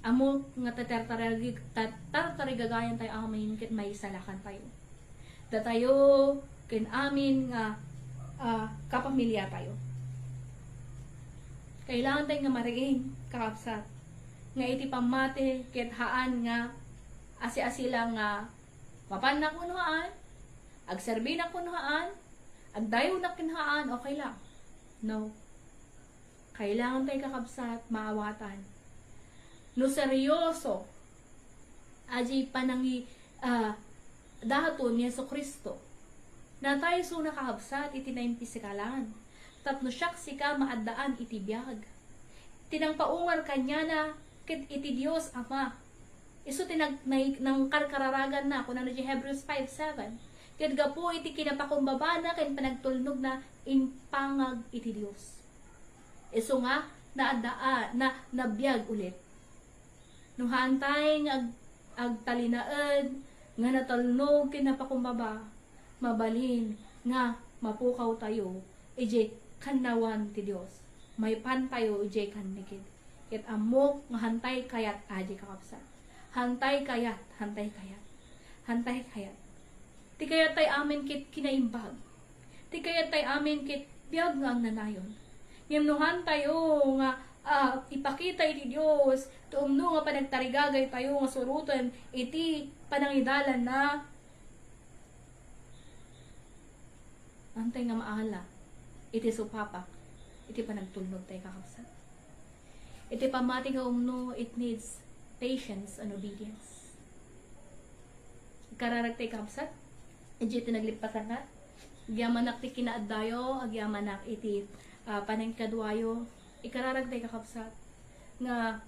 Ammok nga tatartarigi-, tatartarigagayan tayo amin ket maisalakan tayo. Datayo ken amin nga, ah, kapamilya tayo. Kailangan tayo nga mariing, kakabsat, nga iti pammati ket haan nga asi-asi lang nga mapannak wenno haan, agserbinak wenno haan, agdayawnak ken haan, okay lang. No. Kailangan tayo, kakabsat, maawatan. No seryoso, adi panangi-, ah, daton ni Jesu-Cristo, natay isuna, kakabsat, iti naimpisikalan. Tapno siak sika maaddaan iti biag. Ti nangpaungar kaniana, ket iti Dios Ama. Isu ti nag-, nai-, nangkarkararaganna, kunana iti Hebrews five seven. Ket gapu iti kinapakumbabana ken panagtulnogna, impangag iti Dios. Isu nga, naadda-, a, na, nabiag ulit. No haantay nga ag-, agtalinaed nga natulnog ken napakumbaba, mabalin nga mapukaw tayo idiay kannawan ti Dios. Maipan tayo idiay kannigid. Ket ammok nga haantay kayat, adi, kakabsat. Haantay kayat, haantay kayat. Haantay kayat. Ti kayat tayo amin ket kinaimbag. Ti kayat tayo amin ket biag nga agnanayon. Ngem no haantayo nga, ah, ipakita iti Dios ti umno nga panagtarigagay tayo nga suroten iti panangidalanna, haantay nga maala iti supapak iti panagtulnog tayo, kakabsat. Iti pammati nga umno, it needs patience and obedience. Kararag tayo, kakabsat, idiay ti naglippatanna. Agyamanak ti kinaaddayo, agyamanak iti, ah, panangikaduayo. Ikararag tayo, kakabsat, nga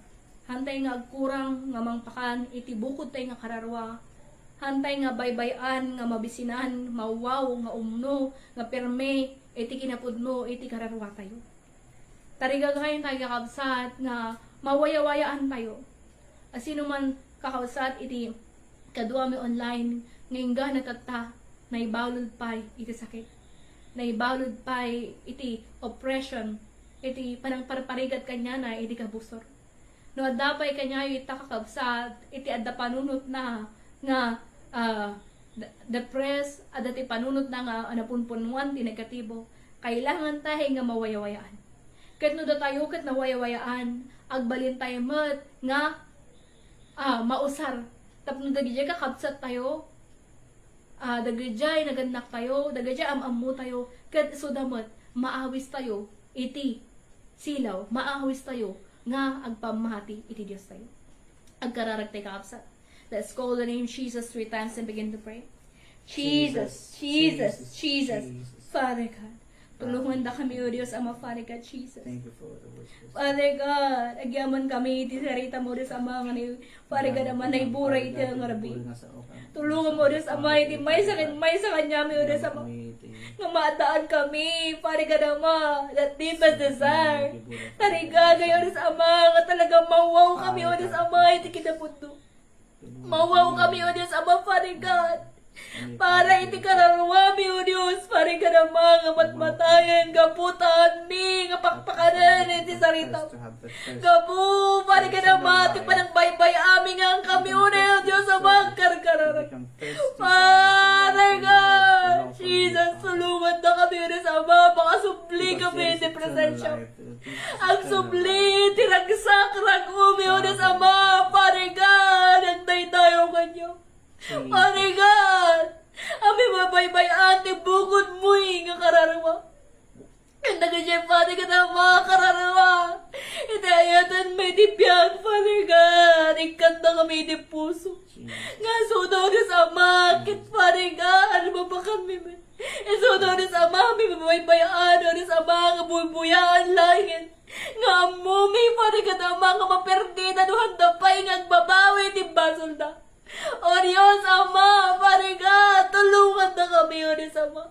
haantay nga agkurang nga mangpakan iti bukod tayo nga kararua. Haantay nga baybay-an nga mabisinan, mawwaw nga umno, nga pirme iti kinapudno iti kararua tayo. Tarigagayan tayo, kakabsat, nga mawayawayaan tayo. Asino man, kakabsat, iti kaduami online nga inggana tatta, naibalud pay iti sakit. Naibalud pay iti oppression, iti panangparparigat kaniana iti kabusor. No adda pay kaniayo ita, kakabsat, iti adda panunotna nga, ah, de-, depressed, adda ti panunotna nga napunpunuan ti negatibo, kailangan tayo nga mawayawayaan. Ket no datayo ket nawayawayaan, agbalin tayo met nga, ah, mausar. Tapno dagidiay kakabsat tayo, ah, dagidiay nagannak tayo, dagidiay am-ammo tayo, ket isuda met, maawis tayo iti silaw, maawis tayo nga agpammati iti Dios tayo. Agkararag tayo, kakabsat. Let's call the name Jesus three times and begin to pray. Jesus, Jesus, Jesus, Father God, Tulongandakami, O Dios Ama, Father God Jesus. Thank you for the words. Father God, agyaman kami iti sarita mo, Dios Ama, nga ni Father God Ama, naiburay iti ngarbi. Tulongan mo, Dios Ama, iti maysa ken maysa kaniami, O Dios Ama, nga maadaan kami, Father God Ama, that deepest desire. Father God, O Dios Ama, nga talaga mawaw kami, O Dios Ama, iti kinapundo. Mawaw kami, O Dios Ama, Father God. Para iti kararuami, O Dios, Father God Ama, nga matmatayen, gapu ta haanmi nga pakpakanen iti sarita. Gapu, Father God Ama, ti panagbaybay-ami nga kami unay, O Dios Ama, agkarkararag. Father God, Jesus, tulongandakami, O Dios Ama, makasubli kami iti presensya. Agsubli ti ragsak, rag-umi, O Dios Ama, Father God, agdaydayaw kaniak. Father God, a mabaybay-an ti bukodmo nga kararua. Ken dagiti Father God Ama, kararua, iti ayatenmi iti biag, Father God, ikkannakami iti puso. Nga isuda, O Dios Ama, ket Father God, mabakanmi met. Isuda, O Dios Ama, mabaybay-an, O Dios Ama, nga buybuyaan laengen. Nga ammomi, Father God Ama, nga maperdida no haanda pay nga agbabawi iti basolda. O Dios Ama, Father God, tulongandakami, O Dios Ama.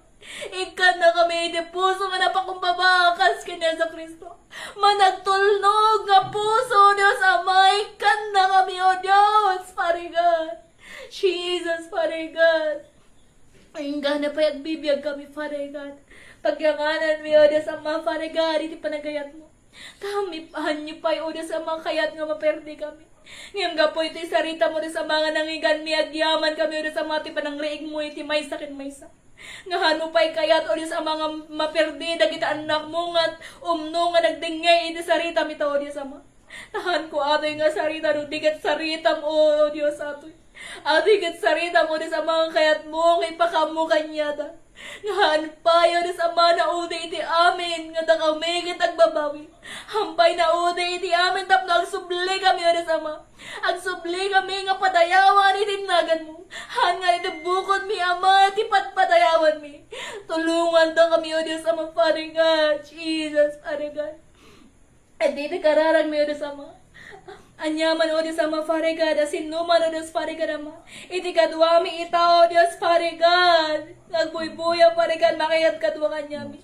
Ikkannakami iti puso nga napakumbaba kas ken Jesu-Cristo. Managtulnog nga puso, O Dios Ama, ikkannakami, O Dios, Father God. Jesus, Father God. Inggana pay agbibiag kami, Father God. Pagyangananmi, O Dios Ama, Father God, iti panagayatmo. Ta haanmi, haanmi pay, O Dios Ama, kayat nga maperdi kami. Ngem gapu iti sarita mo, Dios Ama, nga nangiganmi, agyaman kami, O Dios Ama, ti panangriigmo iti maysa ken maysa. Nga haanmo pay kayat, O Dios Ama, nga maperdi dagiti annakmo nga umno nga nagdengngeg iti saritami ta, O Dios Ama. Ta haanko atoy nga sarita no di ket saritam, O Dios, atoy. Atoy ket saritam, O Dios Ama, nga kayatmo nga ipakaammo kaniada. Nga haan pay, O Dios Ama, naudi iti amin nga dakami ket agbabawi. Haan pay naudi iti amin tapno agsubli kami, O Dios Ama. Agsubli kami nga padayawan iti naganmo. Haan nga iti bukodmi, Ama, iti padpadayawanmi. Tulongandakami, O Dios Ama, Father God, Jesus, Father God. Iti kararagmi, O Dios Ama. Aniaman, O Dios Ama, Father God, a sinnoman, O Dios, Father God Ama. Iti kaduami ita, O Dios, Father God. Nga agbuybuya, Father God, makayat kadua kaniami.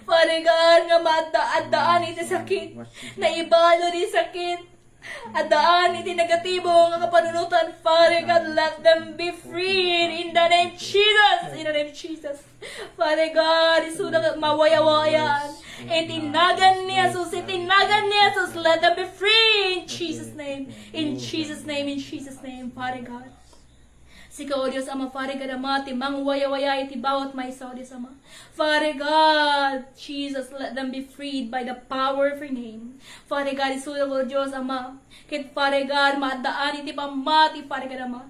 Father God, nga maadda-addaan iti sakit. Naibalo ti sakit. Addaan iti negatibo nga kapanunotan, Father God, let them be freed in the name of Jesus. In the name of Jesus. Father God, isuda nga mawayawayaan. Iti nagan ni Jesus, iti nagan ni Jesus, let them be free in Jesus' name. In Jesus' name, in Jesus' name, Father God. Sika, O Dios Ama, Father God Ama, ti mangwayawaya iti bawat maysa, O Dios Ama. Father God, Jesus, let them be freed by the power of your name. Father God, isuda, O Dios Ama, ket Father God, maaddaan iti pammati, Father God Ama.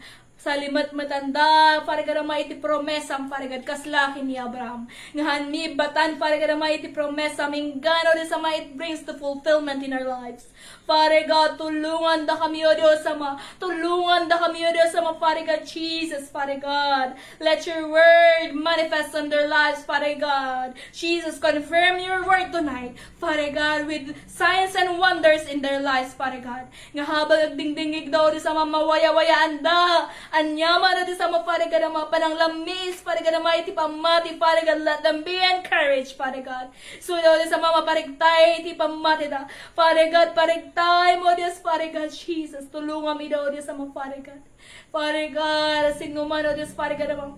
Salimetmetanda, Father God Ama, iti promesam, Father God, kasla ken ni Abraham. Nga haan mi ibbatan, Father God Ama, iti promesam, inggana, O Dios Ama, it brings to fulfillment in our lives. Father God, tulongandakami, O Dios Ama. Tulongandakami, O Dios Ama, Father God, Jesus, Father God. Let your word manifest in their lives, Father God. Jesus, confirm your word tonight, Father God, with signs and wonders in their lives, Father God. Nga habang agdingdingngegda, O Dios Ama, mawayawayaanda. Aniaman, O Dios Ama, Father God, Ama, pananglammis, Father God, Ama, iti pammati, Father God, let them be encouraged, Father God. Isuda, O Dios Ama, maparigtay iti pammatida. Father God, parigtaymo, O Dios, Father God, Jesus. Tulongam ida, O Dios Ama, Father God. Father God, sinnoman, O Dios, Father God, Ama.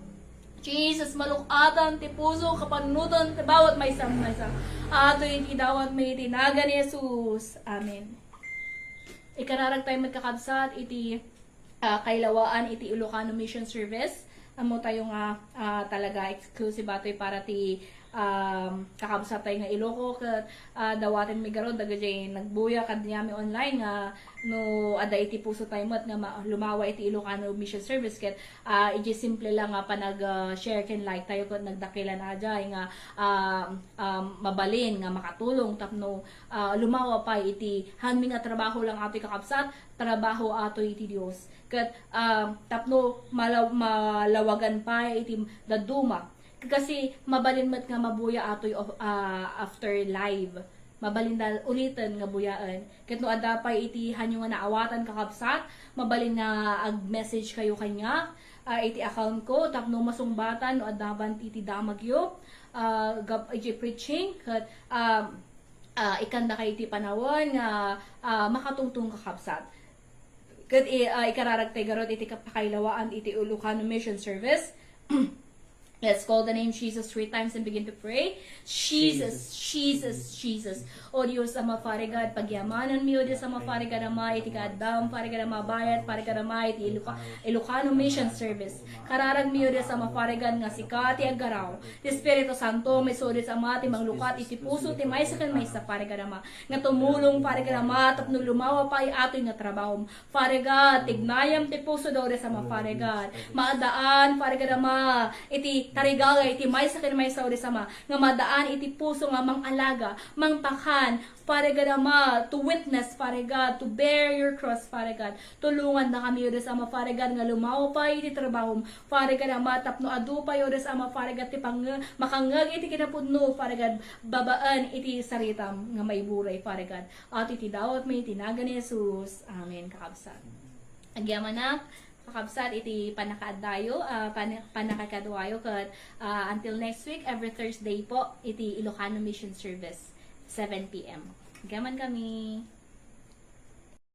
Jesus, maluk-atan ti puso, kapanunotan ti bawat maysa-maysa. Atoy iti dawatmi iti nagan ni Jesus. Amen. Ikararag tayo met, kakabsat, iti ah, kailawaan iti Ilocano Mission Service. Ammo tayo nga, ah, talaga exclusive atoy para ti, um, kakabsat tayo nga Iloco ket, ah, dawatenmi garud dagiti nagbuya kaniami online nga no adda iti puso tayo met nga ma-, lumawa iti Ilocano Mission Service ket, ah, iti simple lang nga panag, ah, share ken like tayo ket nagdakelan a diay nga, ah, ah, mabalin nga makatulong tapno, ah, lumawa pay iti haanmi nga trabaho lang atoy, kakabsat, trabaho atoy iti Dios. Ket, ah, tapno malaw-, malawagan pay iti dadduma. Kasi mabalin met nga mabuya atoy of, ah, after live. Mabalin da uliten nga buyaen. Ket no adda pay iti hanyo nga naawatan, kakabsat, mabalin nga ag-message kayo kaniak, ah, iti account ko tapno masungbatan no adda man iti damagyo, ah, gap-, iti preaching, ket, ah, ah, ikkan dakayo iti panawen nga, ah, makatungtong, kakabsat. Ket i-, ah, ikararag tay garud iti kap-, pakailawaan iti Ilocano Mission Service. Let's call the name Jesus three times and begin to pray. Jesus, Jesus, Jesus. O Dios Ama, Father God, pagyamanan mi, O Dios Ama, Father God, Ama, iti kaaddam, Father God, Ama, bayat, Father God, Ama, iti Iloca-, Ilocano Mission Service. Kararag mi, O Dios Ama, Father God, nga sika ti aggaraw. Ti Espiritu Santo, isu, O Dios Ama, ti manglukat iti puso ti maysa ken maysa, Father God, Ama, nga tumulong, Father God, Ama, tapno lumawa pay atoy nga trabahom. Father God, tignayam ti pusoda, O Dios Ama, Father God. Maadaan, Father God, Ama, iti tarigagay, iti maysa ken maysa, O Dios Ama, nga maadaan iti puso nga mangalaga, mangpakan, Father God, Ama, to witness, Father God, to bear your cross, Father God. Tulongannakami, O Dios Ama, Father God, nga lumawa pay iti trabahom, Father God, Ama, tapno adu pay, O Dios Ama, Father God, ti pang-, makangngeg iti kinapudno, Father God, babaen iti saritam nga maiburay, Father God. Ato iti dawatmi iti nagan ni Jesus. Amen, kakabsat. Agyamanak, kakabsat, iti pannakaaddayo, ah, pan-, pannakakaduayo, ket, ah, until next week, every Thursday po, iti Ilocano Mission Service, seven P M. Agyamankami.